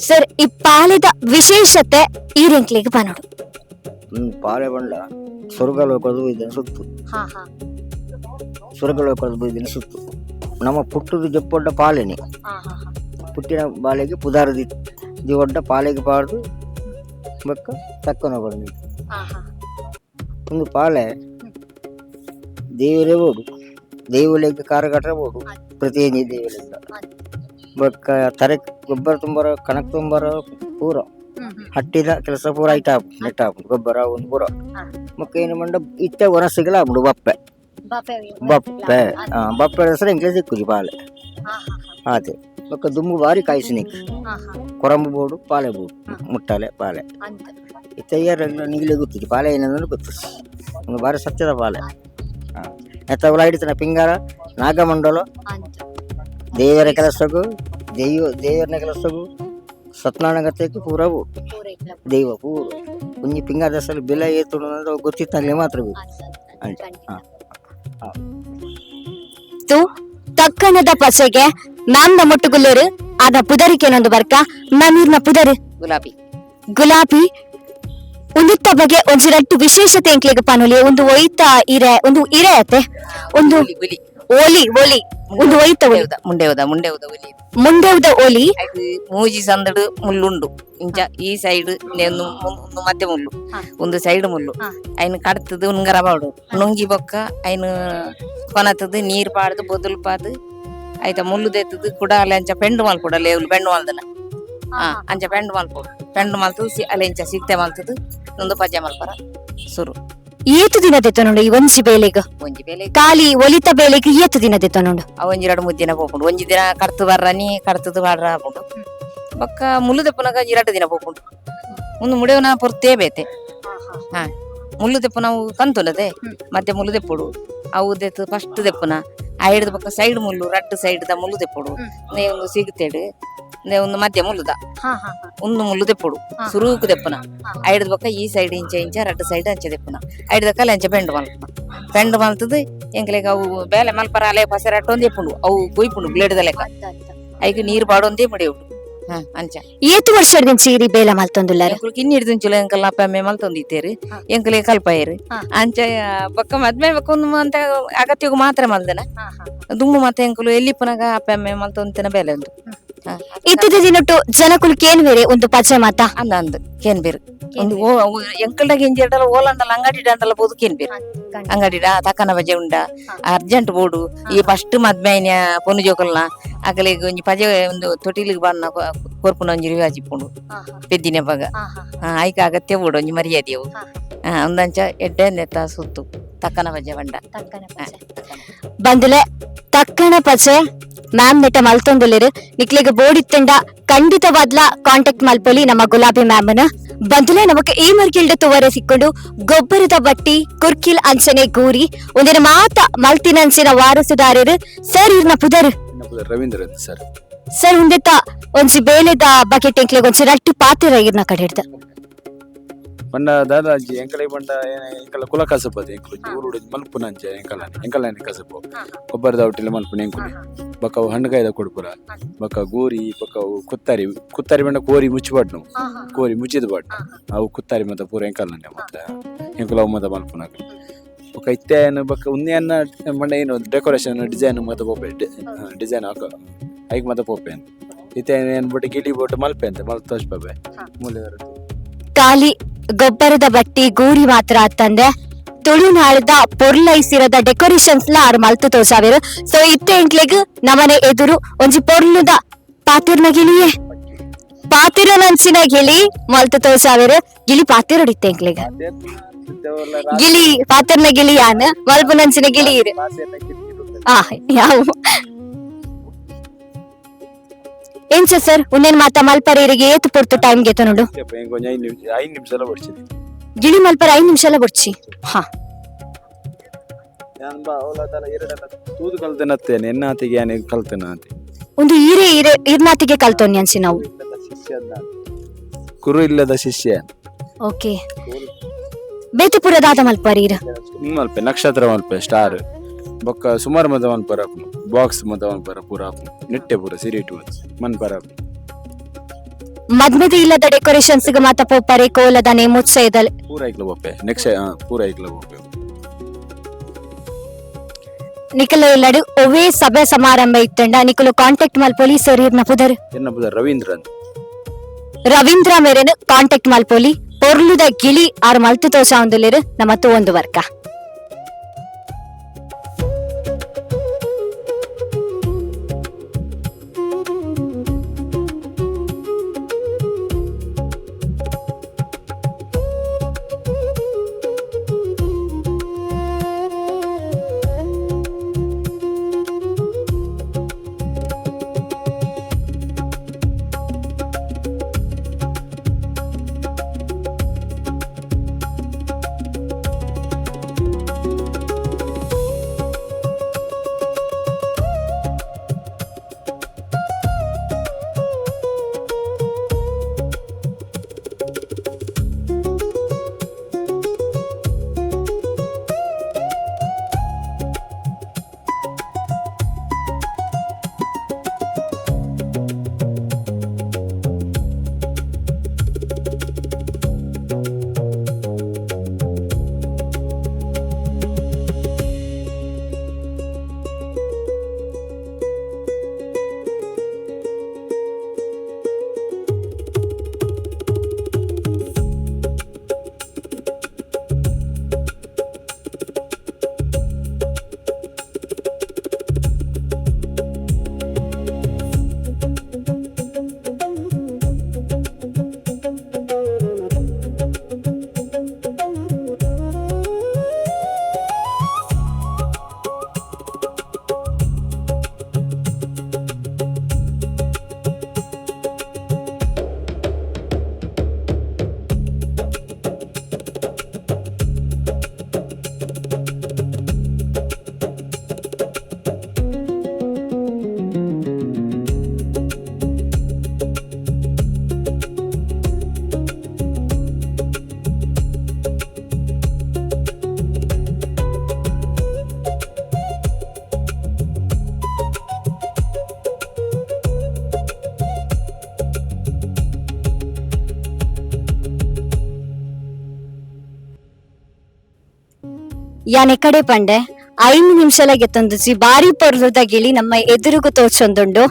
ಸರ್ ಈ ಪಾಲೆದ ವಿಶೇಷತೆ ಈ ರಿಂಕ್ಲಿಗೆ ಬನ್ನೋಡು. ಪಾಲೆ ಬಂಡ ಸ್ವರ್ಗ ಲೋಕದ ಇದನ್ನು ಸುತ್ತು ಸ್ವರ್ಗ ಲೋಕದ ಇದನ್ನು ಸುತ್ತು ನಮ್ಮ ಪುಟ್ಟದ ಜಪ್ಪೊಡ್ಡ ಪಾಲೆನೆ ಪುಟ್ಟಿನ ಬಾಲೆಗೆ ಪುದಾರದಿ ದೊಡ್ಡ ಪಾಲೆಗೆ ಪಾಡ್ದು ಬೊಕ್ಕ ತಕ್ಕನ ಬಂದು ಒಂದು ಪಾಲೆ ದೇವರೇ ಬೋಡು ದೇವಲಿಗೆ ಕಾರಗಟ್ರೆ ಬೋಡು ಪ್ರತಿಯೊಂದು ದೇವಲಿಂದ ಬೊಕ್ಕ ತರೆ ಗೊಬ್ಬರ ತುಂಬಾರ ಕಣಕ್ ತುಂಬಾರ ಪೂರ ಹಟ್ಟಿದ ಕೆಲಸ ಪೂರ ಐಟ ನೆಟ್ಟ ಗೊಬ್ಬರ ಒಂದು ಪೂರ ಮಕ್ಕ ಏನು ಮಂಡ ಇತ್ತ ವನಸ್ಸಿಗೆಲ್ಲ ಆಪುಂಡು ಬಪ್ಪೆ ಬಪ್ಪೆ ಬಪ್ಪೆ ಹೆಸರು ಎಂಕ್ಲೆ ಸಿಕ್ಕುಜಿ ಪಾಲೆ ಆತೆ ಬೊಕ್ಕ ದುಂಬು ಬಾರಿ ಕಾಯಿಸಿನಿಕ್ ಕೊರಂಬು ಬೋಡು ಪಾಲೆ ಬೋಡು ಮುಟ್ಟಾಲೆ ಪಾಲೆ ಇತ್ತಯ್ಯಾರ ನಿಗಿಲೆ ಗೊತ್ತಿದೆ ಪಾಲೆ ಏನಂದ್ರೆ ಗೊತ್ತು ಒಂದು ಬಾರಿ ಸತ್ಯದ ಪಾಲೆ. ಎತ್ತವಲ ಹಿಡಿತನ ಪಿಂಗಾರ ನಾಗಮಂಡಲ ದೇವರ ಕೆಲಸಕ್ಕೂ ದೇವರನ ಕೆಲಸಕ್ಕೂ ಸತ್ಯನಾರಾಯಣ ಗತೆಗೂ ಪೂರ ದೈವ ಪೂರ ಒಂಜಿ ಪಿಂಗಾರ ದಸಲು ಬೆಲೆ ಏತು ಗೊತ್ತಿತ್ತಲ್ಲಿ ಮಾತ್ರ ತಕ್ಕಣದ ಪಸೆಗೆ ಮ್ಯಾಮ್ ನ ಮುಟ್ಟುಗುಲ್ಲೇರು ಆದ ಪುದರಿಕೇನೊಂದು ಬರ್ಕ ಮ್ಯಾಮ್ ಇರ್ನ ಪುದರ್ ಗುಲಾಬಿ ಗುಲಾಬಿ ಉಂದುತ್ತ ಬಗ್ಗೆ ಒಂಜಿ ರಟ್ಟು ವಿಶೇಷತೆ ಎಂಕ್ಲೆಗ್ ಪನೊಲಿ ಒಂದು ಒಯ್ತ ಇರೆ ಒಂದು ಇರೆ ಅತೆ ಒಂದು ಓಲಿ ಓಲಿ ಒಂದು ಒಯ್ತ ಮುಂಡೆವದ ಮುಂಡೆವದ ಒಲಿ ಮುಂಡೆವದ ಒಲಿ ಮೂಜಿ ಸಂದಡು ಮುಳ್ಳುಂಡು ಇಂಚ ಈ ಸೈಡ್ ಮಧ್ಯ ಮುಳ್ಳು ಒಂದು ಸೈಡ್ ಮುಳ್ಳು ಐನ್ ಕಡ್ತದು ಉಂಗರ ಬಾಡು ನುಂಗಿ ಬೊಕ್ಕ ಐನ್ ಕೊನತದು ನೀರ್ ಪಾಡ್ದು ಬೊದಲು ಪಾದು ಆಯ್ತಾ ಮುಳ್ಳು ದೇತದು ಕುಡ ಅಲೆ ಅಂಚ ಪೆಂಡು ಮಲ್ಪುಡ ಲೇವ್ಲು ಪೆಂಡು ಮಲ್ದನ ಅಂಚ ಪೆಂಡು ಮಲ್ಪುಡು ಪೆಂಡು ಮಲ್ತದು ಅಲೆ ಇಂಚ ಸಿಕ್ತೆ ಮಲ್ತದು ಒಂದು ಪಜೆ ಮಲ್ಪರ ಸುರು. ಏತು ದಿನ ದೆತ್ತೊನುಂಡು ಈ ಒಂಜಿ ಬೇಲೆಗ್ ಒಂಜಿ ಬೇಲೆ ಖಾಲಿ ಒಲಿತ ಬೇಲೆಗ್ ಏತು ದಿನ ದೆತ್ತೊನುಂಡು ಅವು ಒಂಜಿ ಎರಡು ಮೂರು ದಿನ ಪೋಪುಂಡು ಒಂಜಿ ದಿನ ಕಡ್ತು ಬರ್ರನಿ ಕಡ್ತದು ಬಾಡ್ರ ಆಪುಂಡು ಬೊಕ್ಕ ಮುಳ್ಳು ದೆಪ್ಪುನಗ ಒಂಜಿ 2 ದಿನ ಪೋಪುಂಡು ಒಂದು ಮುಡೆವನ ಪೊರ್ತೇ ಬೇತೆ ಹಾ ಮುಳ್ಳು ದೆಪ್ಪು ನಾವು ಕಂತುಲದೆ ಮತ್ತೆ ಮುಳ್ಳು ದೆಪ್ಪುಡು ಅವು ದೆತ್ತು ಫಸ್ಟ್ ದೆಪ್ಪುನ ಆ ಹಿಡ್ದು ಬೊಕ್ಕ ಸೈಡ್ ಮುಳ್ಳು ರಡ್ಡು ಸೈಡ್ the ಮುಳ್ಳು ದೆಪ್ಪುಡು ನೇ ಒಂದು ಸಿಗುತ್ತೇಡು ನೇ ಒಂದು ಮಧ್ಯ ಮುಳ್ಳುದ ಒಂದು ಮುಳ್ಳು ದೆಪ್ಪುಡು ಸುರೂಕು ದೆಪ್ಪುನ ಆ ಹಿಡ್ದು ಬೊಕ್ಕ ಈ ಸೈಡ್ ಇಂಚ ಇಂಚ ರಡ್ಡು ಸೈಡ್ ಅಂಚೆ ದೆಪ್ಪುನ ಐಡ್ದಕ್ಕ ಅಂಚೆ ಪೆಂಡು ಮಲ್ಪುನ ಪೆಂಡು ಮಲ್ತದು ಎಂಕ್ಲೆಗ್ ಅವು ಬೇಲೆ ಮಲ್ಪರ ಅಲೆ ಪಸರಾಟೊಂದು ಎಪ್ಪುಂಡು ಅವು ಕೊಯ್ಪುಂಡು ಬ್ಲೇಡ್ ಲೆಕ್ಕ ಐಕ್ ನೀರು ಪಾಡೊಂದೇ ಮುಡಿಯುಂಡು ಅಂಚ. ಏತು ವರ್ಷ ಇರಿ ಬೇಲೆ ಮಲ್ತೊಂದುಲ್ಲಾರ ಕಿನ್ನಿ ಹಿಡ್ದುಂಚುಲ ಎಂಕಲ್ ಅಪ್ಪ ಅಮ್ಮೆ ಮಲ್ತೊಂದಿತ್ತೇರು ಎಂಕಲೆ ಕಲ್ಪಾಯರು ಅಂಚ ಬೊಕ್ಕ ಮದ್ಮೆ ಬೊಕ್ಕ ಒಂದು ಅಂತ ಅಗತ್ಯಗೂ ಮಾತ್ರ ಮಲ್ದನ ದುಮ್ಮು ಮತ್ತೆ ಎಂಕುಲು ಎಲ್ಲಿಪ್ಪನಾಗ ಅಪ್ಪ ಅಮ್ಮೆ ಮಲ್ತೊಂತಿನ ಬೇಲೆ ಉಂಟು. ಇತ್ತಿದ ದಿನಟ್ಟು ಜನಕುಲು ಕೇನ್ ಬೇರೆ ಒಂದು ಪಚೆ ಮಾತ ಅಂದ ಅಂದ್ ಕೇನ್ ಬೇರು ಒಂದು ಎಂಕಲ್ದಾಗ ಎಂಜಿರಡಲ ಓಲಂಡಲ ಅಂಗಡಿ ಡಂಡಲ ಬೋದು ಕೇನ್ ಬೇರು ಅಂಗಡಿ ತಕ್ಕನ ಬಜೆ ಉಂಡ ಅರ್ಜೆಂಟ್ ಬೋಡು ಈ ಫಸ್ಟ್ ಮದ್ಮೆ ಪೊನ್ನು ಜೋಕಲ್ನ ಅಗಲಿಗೆ ಒಂಜಿ ಪಜೆ ಒಂದು ತೊಟಿಲಿಗೆ ಬಣ್ಣ ಕೊರ್ಪುನ ಒಂಜಿ ರಿವಾಜಿ ಪುಂಡು ಪೆದ್ದಿನ ಬಗ ಐಕ ಅಗತ್ಯ ಬೋಡು ಒಂಜಿ ಮರ್ಯಾದೆವು ಒಂದಂಚ ಎಡ್ಡೆ ನೆತ್ತ ಸುತ್ತು ತಕ್ಕನ ಬಜೆ ಬಂಡ ಬಂದುಲೆ ತಕ್ಕನ ಪಚೆ ಮ್ಯಾಮ್ ನೆಟ್ಟ ಮಲ್ತೊಂದುಲ್ಲೆರ್ ನಿಕ್ಲೆಗ್ ಬೋಡಿತ್ತಂಡ ಖಂಡಿತವಾದ್ಲ ಕಾಂಟ್ಯಾಕ್ಟ್ ಮಲ್ಪೊಲಿ ನಮ್ಮ ಗುಲಾಬಿ ಮ್ಯಾಮ್ನ. ಬಂದುಲೆ ನಮಕ್ ಈ ಮರ್ಗಿಲ್ಡ ತುವರೆ ಸಿಕ್ಕೊಂಡು ಗೊಬ್ಬರದ ಬಟ್ಟಿ ಕುರ್ಕಿಲ್ ಅಂಚನೆ ಗೂರಿ ಒಂದಿನ ಮಾತ ಮಲ್ತಿನಂಚಿನ ವಾರಸುದಾರರು ಸರ್ ಇರ್ನ ಪುದರ್ ರವೀಂದ್ರ ಸರ್. Sir ಉಂದೆತ ಒಂಜಿ ಬೇಲೆದ ಬಕೆಟ್ ಎಂಕ್ಲೆಗ್ ಒಂಜಿ ರಟ್ಟು ಪಾತೆರ ಇರ್ನ ಕಡೆ ಹಿಡ್ದ. ಪಂಡ ದಾದಾಜಿ ಎಂಕಲೆ ಪಂಡ ಎಂಕಲ ಕುಲ ಕಸಬದು ಎಂಕಲು ಊರುಡು ಮಲ್ಪುನಂಚೆ ಎಂಕಲನೆ ಕಸಬು ಗೊಬ್ಬರದ ಒಟ್ಟಿಲೆ ಮಲ್ಪುನ ಎಂಕುಲು ಬೊಕ್ಕ ಅವು ಹಣ್ಣುಕಾಯ್ದ ಕೊಡ್ಪುರ ಬೊಕ್ಕ ಗೋರಿ ಬೊಕ್ಕ ಅವು ಕುತ್ತಾರಿ ಕುತ್ತಾರಿ ಪಂಡ ಕೋರಿ ಮುಚ್ಚಿ ಕೋರಿ ಮುಚ್ಚಿದ ಬಾಡ್ನು ಅವು ಕುತ್ತಾರಿ ಮತ್ತ ಪೂರ ಎಂಕಲನೆ ಮತ್ತೆ ಎಂಕುಲು ಅವು ಮತ್ತ ಮಲ್ಪುನಾಗ ಬೊಕ್ಕ ಇತ್ತೆ ಏನು ಬೊಕ್ಕ ಉಂದೆಯನ್ನ ಪಂಡ ಏನು ಡೆಕೋರೇಷನ್ ಡಿಸೈನ್ ಮತ್ತ ಪೋಪೆ ಡಿಸೈನ್ ಹಾಕ ಐಕ್ ಮತ್ತ ಪೋಪೆ ಇತ್ತೆ ಏನು ಬೊಟ್ಟು ಗಿಳಿ ಬೋಟು ಮಲ್ಪೆ ಅಂತ ಮಲ್ತ್ ತೋಚ್ಪೆ ಮೂಲೆ ಖಾಲಿ ಗೊಬ್ಬರದ ಬಟ್ಟಿ ಗೂರಿ ಮಾತ್ರ ಅತ್ತಂದೆ ತುಳುನಾಳದ ಪೊರ್ಲೈಸಿರದ ಡೆಕೋರೇಷನ್ಸ್ ಲ ಆರ್ ಮಲ್ತು ತೋಜಾವೆರ್. ಸೊ ಇತ್ತೆ ಎಂಕ್ಲೆಗ್ ನಮನೆ ಎದುರು ಒಂಜಿ ಪೊರ್ಲುದ ಪಾತಿರ್ನ ಗಿಳಿಯೇ ಪಾತಿರನಂಚಿನ ಗಿಳಿ ಮಲ್ತು ತೋಜಾವೆರ್. ಗಿಳಿ ಪಾತಿರೊಡಿತ್ತೆ ಎಂಕ್ಲೆಗ್ ಗಿಳಿ ಪಾತಿರ್ನ ಗಿಳಿ ಯಾನ್ ಮಲ್ಪುನಂಚಿನ ಗಿಳಿ ಇರು ಆ ಯಾವ ಎಂಚ ಸರ್ ಉನ್ನೇನ್ ಮಾತ ಮಲ್ಪರೇರಿಗೆ ಏತು ಪೊರ್ತು ಟೈಮ್ ಗೆತ ನೋಡು. 5 ನಿಮಿಷ ಎಲ್ಲ ಬಡ್ಚಿನಿ ಗಿಳಿ ಮಲ್ಪರ 5 ನಿಮಿಷ ಎಲ್ಲ ಬಡ್ಚಿ. ಹಾ ನಾನು ಬಾ ಅವಳ ಎರಡೆಲ್ಲ ತೂದು ಕಲ್ತೇನತ್ತೇನೆ ಎನ್ನಾತಿಗೆ ಯಾನೆ ಕಲ್ತೇನ ಅಂತ ಒಂದು ಈರೆ ಈರೆ ಇರ್ನಾತಿಗೆ ಕಲ್ತೋನಿ ಅನ್ಸಿ ನಾವು ಗುರು ಇಲ್ಲದ ಶಿಷ್ಯ. ಓಕೆ ಬೇತುಪುರ ದಾದ ಮಲ್ಪರ ಈರ ಮಲ್ಪೆ ನಕ್ಷತ್ರ ಮಲ್ಪೆ ಸ್ಟಾರ್ ಬೊಕ್ಕ ಸುಮಾರು ಮತ ಮನ್ಪರ ಬಾಕ್ಸ್ ಮತ ಮನ್ಪರ ಪೂರ ನಿಟ್ಟೆ ಪೂರ ಸಿರಿಟು ಮನ್ಪರ ಮದ್ಮೆದ ಇಲ್ಲದ ಡೆಕೋರೇಷನ್ಸ್ ಮಾತ ಪೋಪರೆ ಕೋಲದ ನೇಮೋತ್ಸವದಲ್ಲಿ ಪೂರ ಐಕ್ಲ ಪೋಪೆ ನೆಕ್ಸ್ಟ್ ಪೂರ ಐಕ್ಲ ಪೋಪೆ ನಿಕಲ ಇಲ್ಲಡು ಒವೇ ಸಭೆ ಸಮಾರಂಭ ಇತ್ತಂಡ ನಿಕಲು ಕಾಂಟ್ಯಾಕ್ಟ್ ಮಲ್ಪೊಲಿ ಸರ್ ಇರ್ನ ಪುದರ್ ಎನ್ನ ಪುದರ್ ರವೀಂದ್ರ ರವೀಂದ್ರ ಮೇರೆನು ಕಾಂಟ್ಯಾಕ್ಟ್ ಮಲ್ಪೊಲಿ ಪೊರ್ಲುದ ಗಿಳಿ ಆರ್ ಮಲ್ತು ತೋಸ ಒಂದುಲೇರು ನಮ್ಮ ಒಂದು ವರ್ಕ. ಯಾನೆ ಕಡೆ ಪಂಡೆ 5 ನಿಮಿಷಲ ಗೆತ್ತೊಂದುಜಿ ಬಾರಿ ಪೊರ್ಲುದ ಗಿಳಿ ನಮ್ಮ ಎದುರುಗು ತೋಚೊಂದುಂಡು.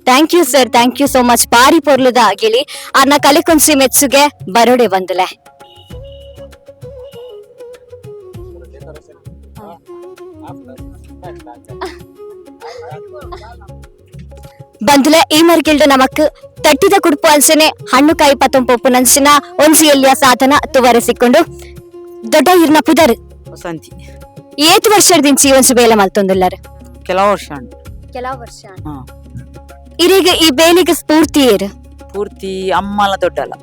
Thank you sir, thank you so much. ಬಾರಿ ಪೊರ್ಲುದ ಗಿಳಿ ಅರ್ನ ಕಲಿಕೊಂಚಿ ಮೆಚ್ಚುಗೆ ಬರೋಡೆ ಬಂದುಲೆ. ಬಂದುಲೆ ಈ ಮರ್ಗಿಲ್ಡು ನಮಕ್ ತಟ್ಟಿದ ಕುಡುಪು ಅಲ್ಸನೆ ಹಣ್ಣು ಕಾಯಿ ಪತ್ತೊಂಪೊಪ್ಪು ನಂಚಿನ ಒಂಜಿ ಎಲ್ಲಿಯ ಸಾಧನ ತುವರೆ ಸಿಕ್ಕೊಂಡು ದೊಡ್ಡ ಇರ್ನ ಪುದರ್ ವಸಂತಿ. ಏತ್ ವರ್ಷದಿಂಚಿ ಒಂಜಿ ಬೇಲೆ ಮಲ್ತೊಂದುಲ್ಲಾರು? ಕೆಲವು ವರ್ಷ ಉಂಟು. ಕೆಲವು ವರ್ಷ. ಇರೀಗ ಈ ಬೇಲಿಗೆ ಸ್ಫೂರ್ತಿ ಏರು? ಪೂರ್ತಿ ಅಮ್ಮಲ ದೊಡ್ಡಲ್ಲ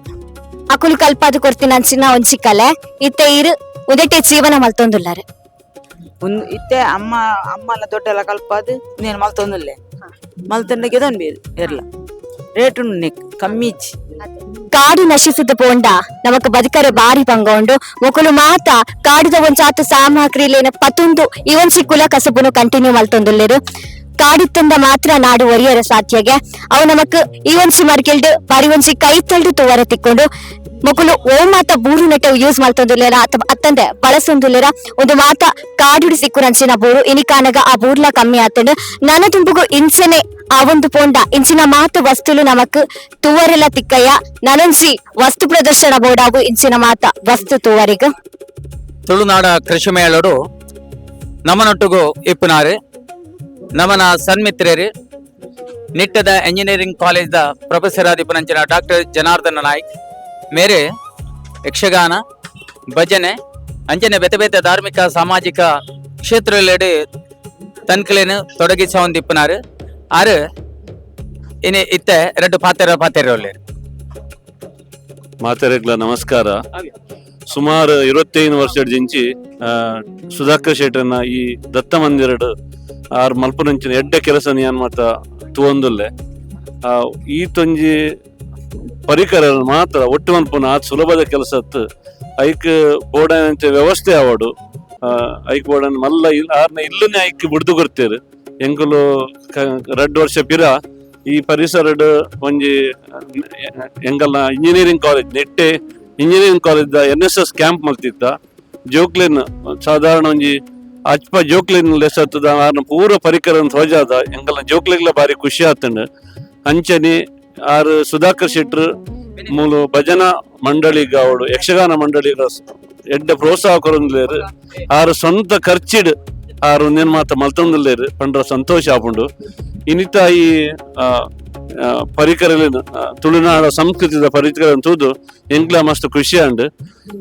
ಅಕುಲು ಕಲ್ಪಾದು ಕೊಡ್ತೀನಿ ಅಂಚಿನ ಒಂಜಿ ಕಲೆ ಇತ್ತೆ ಇರು ಉದಟೆ ಜೀವನ ಮಲ್ತೊಂದುಲ್ಲಾರು. ಇತ್ತೆ ಅಮ್ಮ ಅಮ್ಮಲ ದೊಡ್ಡಲ್ಲ ಕಲ್ಪಾದು ನೀನು ಮಲ್ತೊಂದುಲ್ಲೆ. ಮಲ್ತಂಡ ಗೆದೊನ್ ಬೇರು ಎರ್ಲ ರೇಟ್ ಉಂಡು ನೆಕ್ ಕಮ್ಮಿ ಇಜ್ಜಿ. ಕಾಡು ನಶಿಸಿದ ಪೋಂಡ ನಮಕ್ ಬದುಕರೆ ಬಾರಿ ಪಂಗ ಉಂಡು. ಮೊಕುಲು ಮಾತ ಕಾಡುದ ಒಂಚಾತ ಸಾಮಗ್ರಿಲೇನ ಪತುಂದು ಇವನ್ಸಿ ಕುಲ ಕಸಬುನು ಕಂಟಿನ್ಯೂ ಮಲ್ತೊಂದುಲ್ಲೆರು. ಕಾಡಿತ್ತಂದ ಮಾತ್ರ ನಾಡು ಒರಿಯರ ಸಾಧ್ಯಗೆ. ಅವು ನಮಕ್ ಇವನ್ಸಿ ಮರ್ಕೆಲ್ಡ್ ಬಾರಿ ಒಂಜಿ ಕೈತಲ್ಡು ತೋವರ ತಿಕ್ಕೊಂಡು. ಮೊಕುಲು ಓ ಮಾತ ಬೂರು ನೆಟ್ಟ ಯೂಸ್ ಮಲ್ತೊಂದುಲ್ಲೆರ ಅಥವಾ ಅತ್ತಂದೆ ಬಳಸೊಂದುಲ್ಲೆರ. ಒಂದು ಮಾತ ಕಾಡುಡು ಸಿಕ್ಕುನಂಚಿನ ಬೂರು ಇನಿಕಾನಗ ಆ ಬೂರ್ಲ ಕಮ್ಮಿ ಆತಂಡು. ನನ ದುಂಬುಗು ಇನ್ಸೆನೆ ಆ ಒಂದು ಪೋಂಡ ಇಂಚಿನ ಮಾತು ವಸ್ತುಲು ನಮಕ್ ತುವರೆಲ್ಲ ತಿಕ್ಕಯ್ಯ. ನನೊಂಜಿ ವಸ್ತು ಪ್ರದರ್ಶನ ಬೋರ್ಡಾಗು ಇಂಚಿನ ಮಾತ ವಸ್ತು ತುವರಿಗ. ತುಳುನಾಡ ಕೃಷಿ ಮೇಳಡು ನಮನೊಟ್ಟುಗು ಇಪ್ಪುನಾರು ನಮನ ಸನ್ಮಿತ್ರರು ನಿಟ್ಟದ engineering college the professor ಆದಿಪ್ಪುನಂಚಿನ doctor Janardhana Naik ಮೇರೆ ಯಕ್ಷಗಾನ ಭಜನೆ ಅಂಚನೆ ಬೇತೆ ಬೇತೆ ಧಾರ್ಮಿಕ ಸಾಮಾಜಿಕ ಕ್ಷೇತ್ರಲೆಡ್ ತನ್ಕುಲೆನ್ ತೊಡಗಿಸವೊಂದಿಪ್ಪುನಾರು. ಆರು ಇನಿ ಇತ್ತೆ ರಡ್ಡು ಪಾತೆರ ಪಾತೆರ ಉಲ್ಲೆರ್. ಮಾತೆರೆಗ್ಲ ನಮಸ್ಕಾರ. ಸುಮಾರು 25 ವರ್ಷದಿಂಚಿ ಸುಧಾಕರ್ ಶೆಟ್ಟರ್ನ ಈ ದತ್ತ ಮಂದಿರಡ್ ಆರ್ ಮಲ್ಪುನಂಚಿನ ಎಡ್ಡೆ ಕೆಲಸ ಏನ್ ಮಾತ ತೂವೊಂದುಲ್ಲೆ. ಈ ತೊಂಜಿ ಪರಿಕರ ಮಾತ್ರ ಒಟ್ಟು ಮಲ್ಪುನ ಆತ್ ಸುಲಭದ ಕೆಲಸ ಅತ್ತು. ಐಕ್ ಬೋಡಂಚ ವ್ಯವಸ್ಥೆ ಆವಡು. ಐಕ್ ಬೋಡನ್ ಮಲ್ಲ ಆರ್ನ ಇಲ್ಲನೆ ಐಕ್ ಬುಡ್ದು ಕೊಡ್ತೇರು. ಎಂಕುಲು ರಡ್ಡು ವರ್ಷ ಪಿರ ಈ ಪರಿಸರಡ್ ಒಂಜಿ ಎಂಕಲ್ನ engineering college Nitte engineering college NSS camp ಮಲ್ತಿದ್ದ. ಜೋಕ್ಲಿನ್ ಸಾಧಾರಣ ಒಂಜಿ ಅಚ್ಪ ಜೋಕ್ಲಿನ್ ಲೆಸತ್ತದ ಆರ್ನ ಪೂರ ಪರಿಕರ ಧ್ವಜಾದ ಎಂಕಲ್ನ ಜೋಕ್ಲಿಗ್ಲ ಬಾರಿ ಖುಷಿ ಆತಂಡ್. ಅಂಚನೆ ಆರ್ ಸುಧಾಕರ್ ಶೆಟ್ರು ಮೂಲು ಭಜನಾ ಮಂಡಳಿಗ ಅವಳು ಯಕ್ಷಗಾನ ಮಂಡಳಿಗ ಎಡ್ಡೆ ಪ್ರೋತ್ಸಾಹ ಕೊರೊಂದುಲ್ಲೆರ್. ಆರ್ ಸ್ವಂತ ಖರ್ಚಿಡ್ ಆರ್ ಉಂದೆನ್ ಮಾತ ಮಲ್ತೊಂದುಲ್ಲೆರ್ ಪಂಡ್ರ ಸಂತೋಷ ಆಪುಂಡು. ಇನಿತ ಈ ಪರಿಕರಲೆನ್ ತುಳುನಾಡ ಸಂಸ್ಕೃತಿದ ಪರಿಕರ ತೂದು ಎಂಕ್ಲ ಮಸ್ತ್ ಖುಷಿ ಆಂಡ್.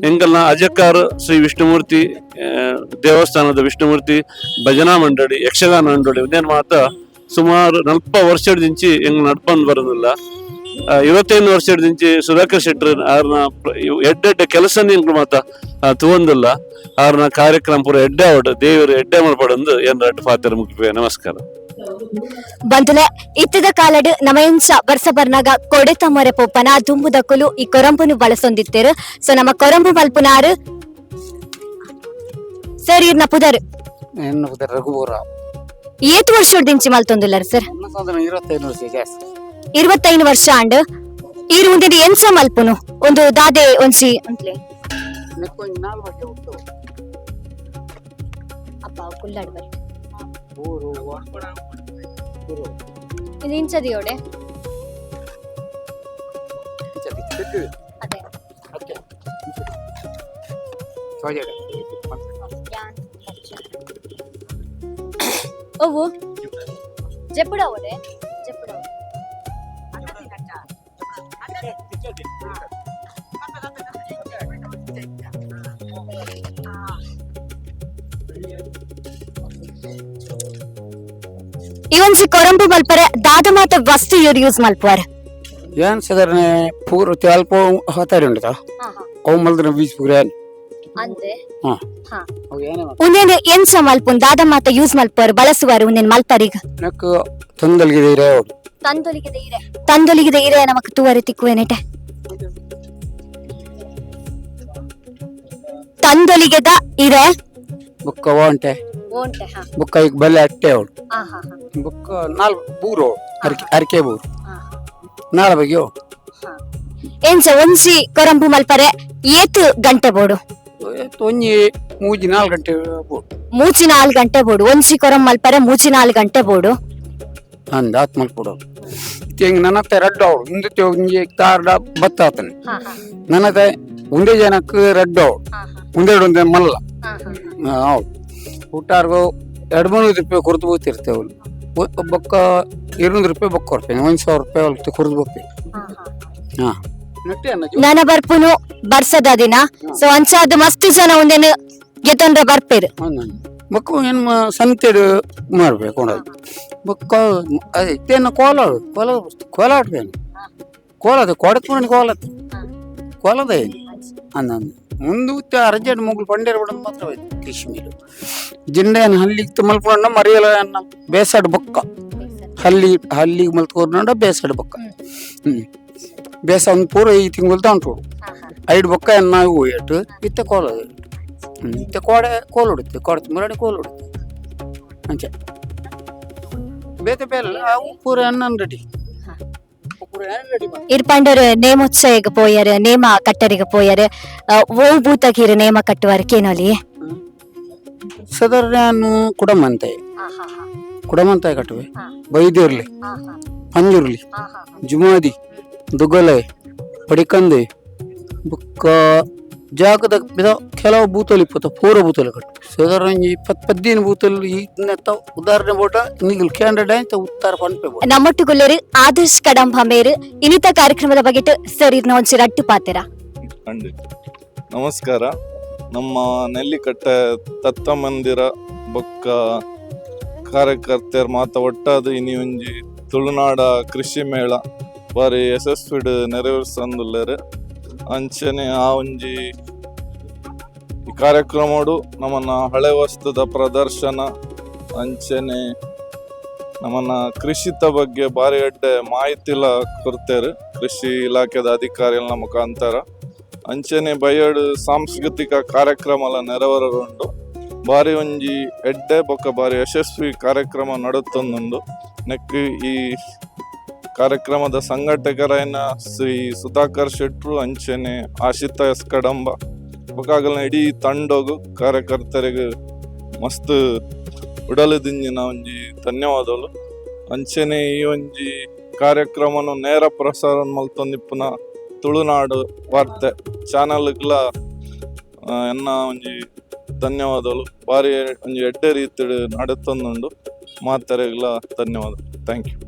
ಎಂಕಲ್ನ ಅಜಕ್ಕಾರ್ ಶ್ರೀ ವಿಷ್ಣುಮೂರ್ತಿ ದೇವಸ್ಥಾನದ ವಿಷ್ಣುಮೂರ್ತಿ ಭಜನಾ ಮಂಡಳಿ ಯಕ್ಷಗಾನ ಮಂಡಳಿ ಉಂದೆನ್ ಮಾತ ಸುಮಾರು 40 ವರ್ಷದಿಂಚಿ ಎಂಕ್ ನಡ್ಪೊಂದು ಬರೋದಿಲ್ಲ. 25 ವರ್ಷದಿಂಚಿ ಸುಧಾಕರ್ ಶೆಟ್ಟರ್ ಆರ್ನ ಎಡ್ಡೆ ಕೆಲಸನೇ ಎಂಕ್ಲು ಮಾತ ತೂವೊಂದುಲ್ಲ. ಆರ್ನ ಕಾರ್ಯಕ್ರಮ ಪೂರ ಎಡ್ಡೆ ಆವಡ್, ದೇವರು ಎಡ್ಡೆ ಮಲ್ಪಡೊಂದು ಏನ್ ರಡ್ಡ್ ಪಾತೆರ ಮುಗಿಪುವೆ. ನಮಸ್ಕಾರ. ಬಂಧುಲೆ ಇತ್ತದ ಕಾಲಡ್ ನಮಯಂಚ ಬರ್ಸ ಬರ್ನಾಗ ಕೊಡೆತ ಮೊರೆ ಪೋಪನ ದುಂಬುದಕ್ಕುಲು ಈ ಕೊರಂಬುನು ಬಳಸೊಂದಿತ್ತೇರು. ಸೊ ನಮ್ಮ ಕೊರಂಬು ಮಲ್ಪುನಾರು ಸರ್ ಇರ್ನ ಪುದರ್ ಎನ್ನ ಪುದರ್ ರಘುವರ. ಏತ್ ವರ್ಷ ಮಲ್ತೊಂದುಲ್ಲರ್ ಸರ್? 25 ವರ್ಷ ಜಾಸ್ತಿ. 25 ವರ್ಷ ಅಂಡ್ ಈರು ಉಂದಿನ ಎಂಚ ಮಲ್ಪುನು ಒಂದು ದಾದೆ ಒಂಜಿ ಅಂತ್ಲೆ ಅಪ್ಪ ಕುಲ್ಲಾಡ್ ಬರಿ ಇದು ಇಂಚದಿಯೋಡೆ ಅದೇ ಒವ್ವು ಜೆಪ್ಪುಡಾವಡೆ ಜೆಪ್ಪುಡಾವ. ಈ ಒಂಜಿ ಕೊರಂಬು ಮಲ್ಪರೆ ದಾದ ಮಾತ ವಸ್ತು ಇವ್ರು ಯೂಸ್ ಮಲ್ಪುವಾರ್. ಏನ್ ಸಾಧಾರಣ ಪೂರ ಅಲ್ಪ ಹತ್ತಾರಿ ಉಂಟು ಅವು ಮಲ್ದಿನ ಬೀಚ್ ಪೂರ ಅಂತೆ. ಉಂದೇನು ಎಂಚ ಮಲ್ಪುನ್ ದಾದ ಮಾತ ಯೂಸ್ ಮಲ್ಪುವಾರ್ ಬಳಸುವಾರು ಉಂದೇನು ಮಲ್ಪರಿಗ? ನಕ್ ತೊಂದಲ್ಗಿದೆ ಇರೆ ತಂದೊಲಿಗಿದೆ ಇರೆ ತಂದೊಲಿಗಿದೆ ಇರೆ ನಮಕ್ ತೂವರೆ ತಿಕ್ಕುವೆನೆಟೆ ತಂದೊಲಿಗೆದ ಇರೆ ಬುಕ್ಕ ಓಂಟೆ ಓಂಟೆ ಹಾ ಬುಕ್ಕ ಈಗ ಬಲ್ಲೆ ಅಟ್ಟೆ ಅವಳು ಹಾ ಹಾ ಬುಕ್ಕ ನಾಲ್ಕು ಬೂರು ಅರಕೆ ಅರಕೆ ಬೂರು ನಾಳ ಬಗೆಯೋ ಎಂಚ ಒಂಜಿ ಕೊರಂಬು ಮಲ್ಪರೆ ಏತ್ ಗಂಟೆ ಬೋಡು? ಒಂಜಿ ಮೂಜಿ ನಾಲ್ಕು ಗಂಟೆ ಬೋಡು. ಮೂಜಿ ನಾಲ್ಕು ಗಂಟೆ ಬೋಡು. ಒಂಜಿ ಕೊರಂ ಮಲ್ಪರೆ ಮೂಜಿ ನಾಲ್ಕು ಗಂಟೆ ಬೋಡು. ಅಂದ ಆತ್ ಮಲ್ಪೊಡು. ಹಿಂಗೆ ನನ್ನ ರಡ್ಡು ಅವಳು ಮುಂದೆ ಒಂಜಿ ತಾರ್ಡ ಬತ್ತ ಆತನೆ ನನ್ನತ್ತೆ ಒಂದೇ ಜನಕ್ಕೆ ರಡ್ಡು ಅವಳು ಒಂದೆರಡು ಒಂದೇ ಮಲ್ಲ ಹೌದು ಊಟಾರ್ಗು 200-300 ರೂಪಾಯಿ ಕುರ್ದು ಬೋತಿರ್ತೇವೆ ಅವಳು ಬೊಕ್ಕ 200 ರೂಪಾಯಿ ಬೊಕ್ಕ ಕೊಡ್ತೇನೆ 1000 ರೂಪಾಯಿ ಅವಳು ಕುರ್ದು ಬೋಪೆ. ಹಾ ನನ ಬರ್ಪುನು ಬರ್ಸದ ದಿನ ಸೊ ಅಂಚಾದ ಮಸ್ತ್ ಜನ ಒಂದೇನು ಗೆತೊಂಡ್ರ ಬರ್ಪೇರು ಬೊಕ್ಕ ಏನು ಸಂತೆಡು ಮಾಡ್ಬೇಕು ಕೊಡೋದು ಬೊಕ್ಕ ಅದೇ ಇತ್ತೇನು ಕೋಲ ಕೋಲ ಕೋಲಾಡ್ಬೇನು ಕೋಲದ ಕೊಡತ್ ಕೋಲತ್ ಕೋಲದ ಏನು ಅಂದ ಮುಂದೆ ಅರ್ಜೆಂಟ್ ಮುಗ್ಲು ಪಂಡೇರು ಬಿಡೋದು ಮಾತ್ರ ಕೃಷಿ ಮೇಲೆ ಜಿಂಡೆಯನ್ನು ಹಲ್ಲಿತ್ತು ಮಲ್ಪುಣ್ಣ ಮರಿಯಲ ಅನ್ನ ಬೇಸಾಡು ಬೊಕ್ಕ ಹಲ್ಲಿ ಹಲ್ಲಿಗೆ ಮಲ್ತ್ ಕೊರ್ನಂಡ ಬೇಸಡ್ ಬೊಕ್ಕ. ಬೇಸ ಒಂದು ಪೂರ ಈ ತಿಂಗಳು ದಾಂಟೋಡು ಐಡ್ ಬೊಕ್ಕ ಎನ್ನ ಹೋಯಟ್ ಇತ್ತೆ ಕೋಲ ಇತ್ತೆ ಕೋಡೆ ಕೋಲು ಹೊಡಿತೆ, ಕೋಡೆ ತಿಂಗಳಾಡಿ ಕೋಲು ಹೊಡಿತೆ. ಅಂಚೆ ಬೇತೆ ಬೇಲೆ ಅವು ಪೂರ ಎಣ್ಣನ್ ರೆಡಿ, ಪೂರ ರೆಡಿ. ಇರ್ಪಂಡರ್ ನೇಮೋತ್ಸವಗ್ ಪೋಯರ್, ನೇಮ ಕಟ್ಟರಿಗೆ ಪೋಯರ್, ಓ ಭೂತಗೀರ್ ನೇಮ ಕಟ್ಟುವರ್ ಕೇನೋಲಿ? ಸಾಧಾರಣ ಕುಡಮಂತೆ ಕುಡಮಂತಾಯ ಕಟ್ಟುವೆ, ಬೈದಿರ್ಲಿ, ಪಂಜುರ್ಲಿ, ಜುಮಾದಿ, ದುಗ್ಗಲೆ, ಪಡಿಕಂದೆ, ಬೊಕ್ಕ ಜಾಗದ ಕೆಲವು ಬೂತಲು ಇಪ್ಪತ್ತ ಪೂರ ಬೂತಲು ಕಟ್ಟು. ಸಾಧಾರಣ 20 15 ಬೂತಲು ಈ ಉದಾಹರಣೆ ಬೋಟ ನಿಗಲ್ ಕ್ಯಾಂಡಿಡೇಟ್ ಆಯ್ತು ಉತ್ತರ ಪನ್ಪೆ. ನಮ್ಮೊಟ್ಟುಗುಲ್ಲೇರು ಆದರ್ಶ್ ಕಡಂಬ ಮೇರು. ಇನ್ನಿತ ಕಾರ್ಯಕ್ರಮದ ಬಗ್ಗೆ ಸರ್ ಇರ್ನ ಒಂಚಿ ರಟ್ಟು ಪಾತೆರ. ಖಂಡಿತ. ನಮಸ್ಕಾರ. ನಮ್ಮ ನೆಲ್ಲಿಕಟ್ಟೆ ದತ್ತ ಮಂದಿರ ಬೊಕ್ಕ ಕಾರ್ಯಕರ್ತೆರ್ ಮಾತ ಒಟ್ಟಾದ್ ಇನಿ ಒಂಜಿ ತುಳುನಾಡ ಕೃಷಿ ಮೇಳ ಬಾರಿ ಯಶಸ್ವಿಡ್ ನೆರವೇರಿಸೊಂದುಲ್ಲೆರ್. ಅಂಚನೆ ಆ ಒಂಜಿ ಈ ಕಾರ್ಯಕ್ರಮಡು ನಮ್ಮನ್ನ ಹಳೆ ವಸ್ತುದ ಪ್ರದರ್ಶನ, ಅಂಚನೆ ನಮ್ಮನ್ನ ಕೃಷಿತ ಬಗ್ಗೆ ಬಾರಿ ಎಡ್ಡೆ ಮಾಹಿತಿಲ ಕೊಡ್ತೇರು ಕೃಷಿ ಇಲಾಖೆದ ಅಧಿಕಾರಿಗಳ ಮುಖಾಂತರ. ಅಂಚನೆ ಬಯ್ಯಡ್ ಸಾಂಸ್ಕೃತಿಕ ಕಾರ್ಯಕ್ರಮಲ ನೆರವೇರುಂಡು. ಬಾರಿ ಒಂಜಿ ಎಡ್ಡೆ ಬೊಕ್ಕ ಬಾರಿ ಯಶಸ್ವಿ ಕಾರ್ಯಕ್ರಮ ನಡತೊಂದುಂಡು. ನೆಕ್ ಈ ಕಾರ್ಯಕ್ರಮದ ಸಂಘಟಕರಾಯಿನ ಶ್ರೀ ಸುಧಾಕರ್ ಶೆಟ್ರು, ಅಂಚನೆ ಆಶಿತಾ ಎಸ್ ಕಡಂಬ ಬೊಕ್ಕ ಇಡೀ ತಂಡೊಗು ಕಾರ್ಯಕರ್ತರಿಗೆ ಮಸ್ತ್ ಉಡಲು ದಿಂಜಿನ ಒಂಜಿ ಧನ್ಯವಾದಗಳು. ಅಂಚನೆ ಈ ಒಂಜಿ ಕಾರ್ಯಕ್ರಮನು ನೇರ ಪ್ರಸಾರ ಮಲ್ತೊಂದಿಪ್ಪುನ ತುಳುನಾಡು ವಾರ್ತೆ ಚಾನಲ್ಗ್ಲ ಎನ್ನ ಒಂಜಿ ಧನ್ಯವಾದಗಳು. ಬಾರಿ ಒಂಜಿ ಎಡ್ಡೆ ರೀತಿಡ್ ನಡತೊಂದುಂಡು. ಮಾತೆರೆಗ್ಲ ಧನ್ಯವಾದ. Thank you.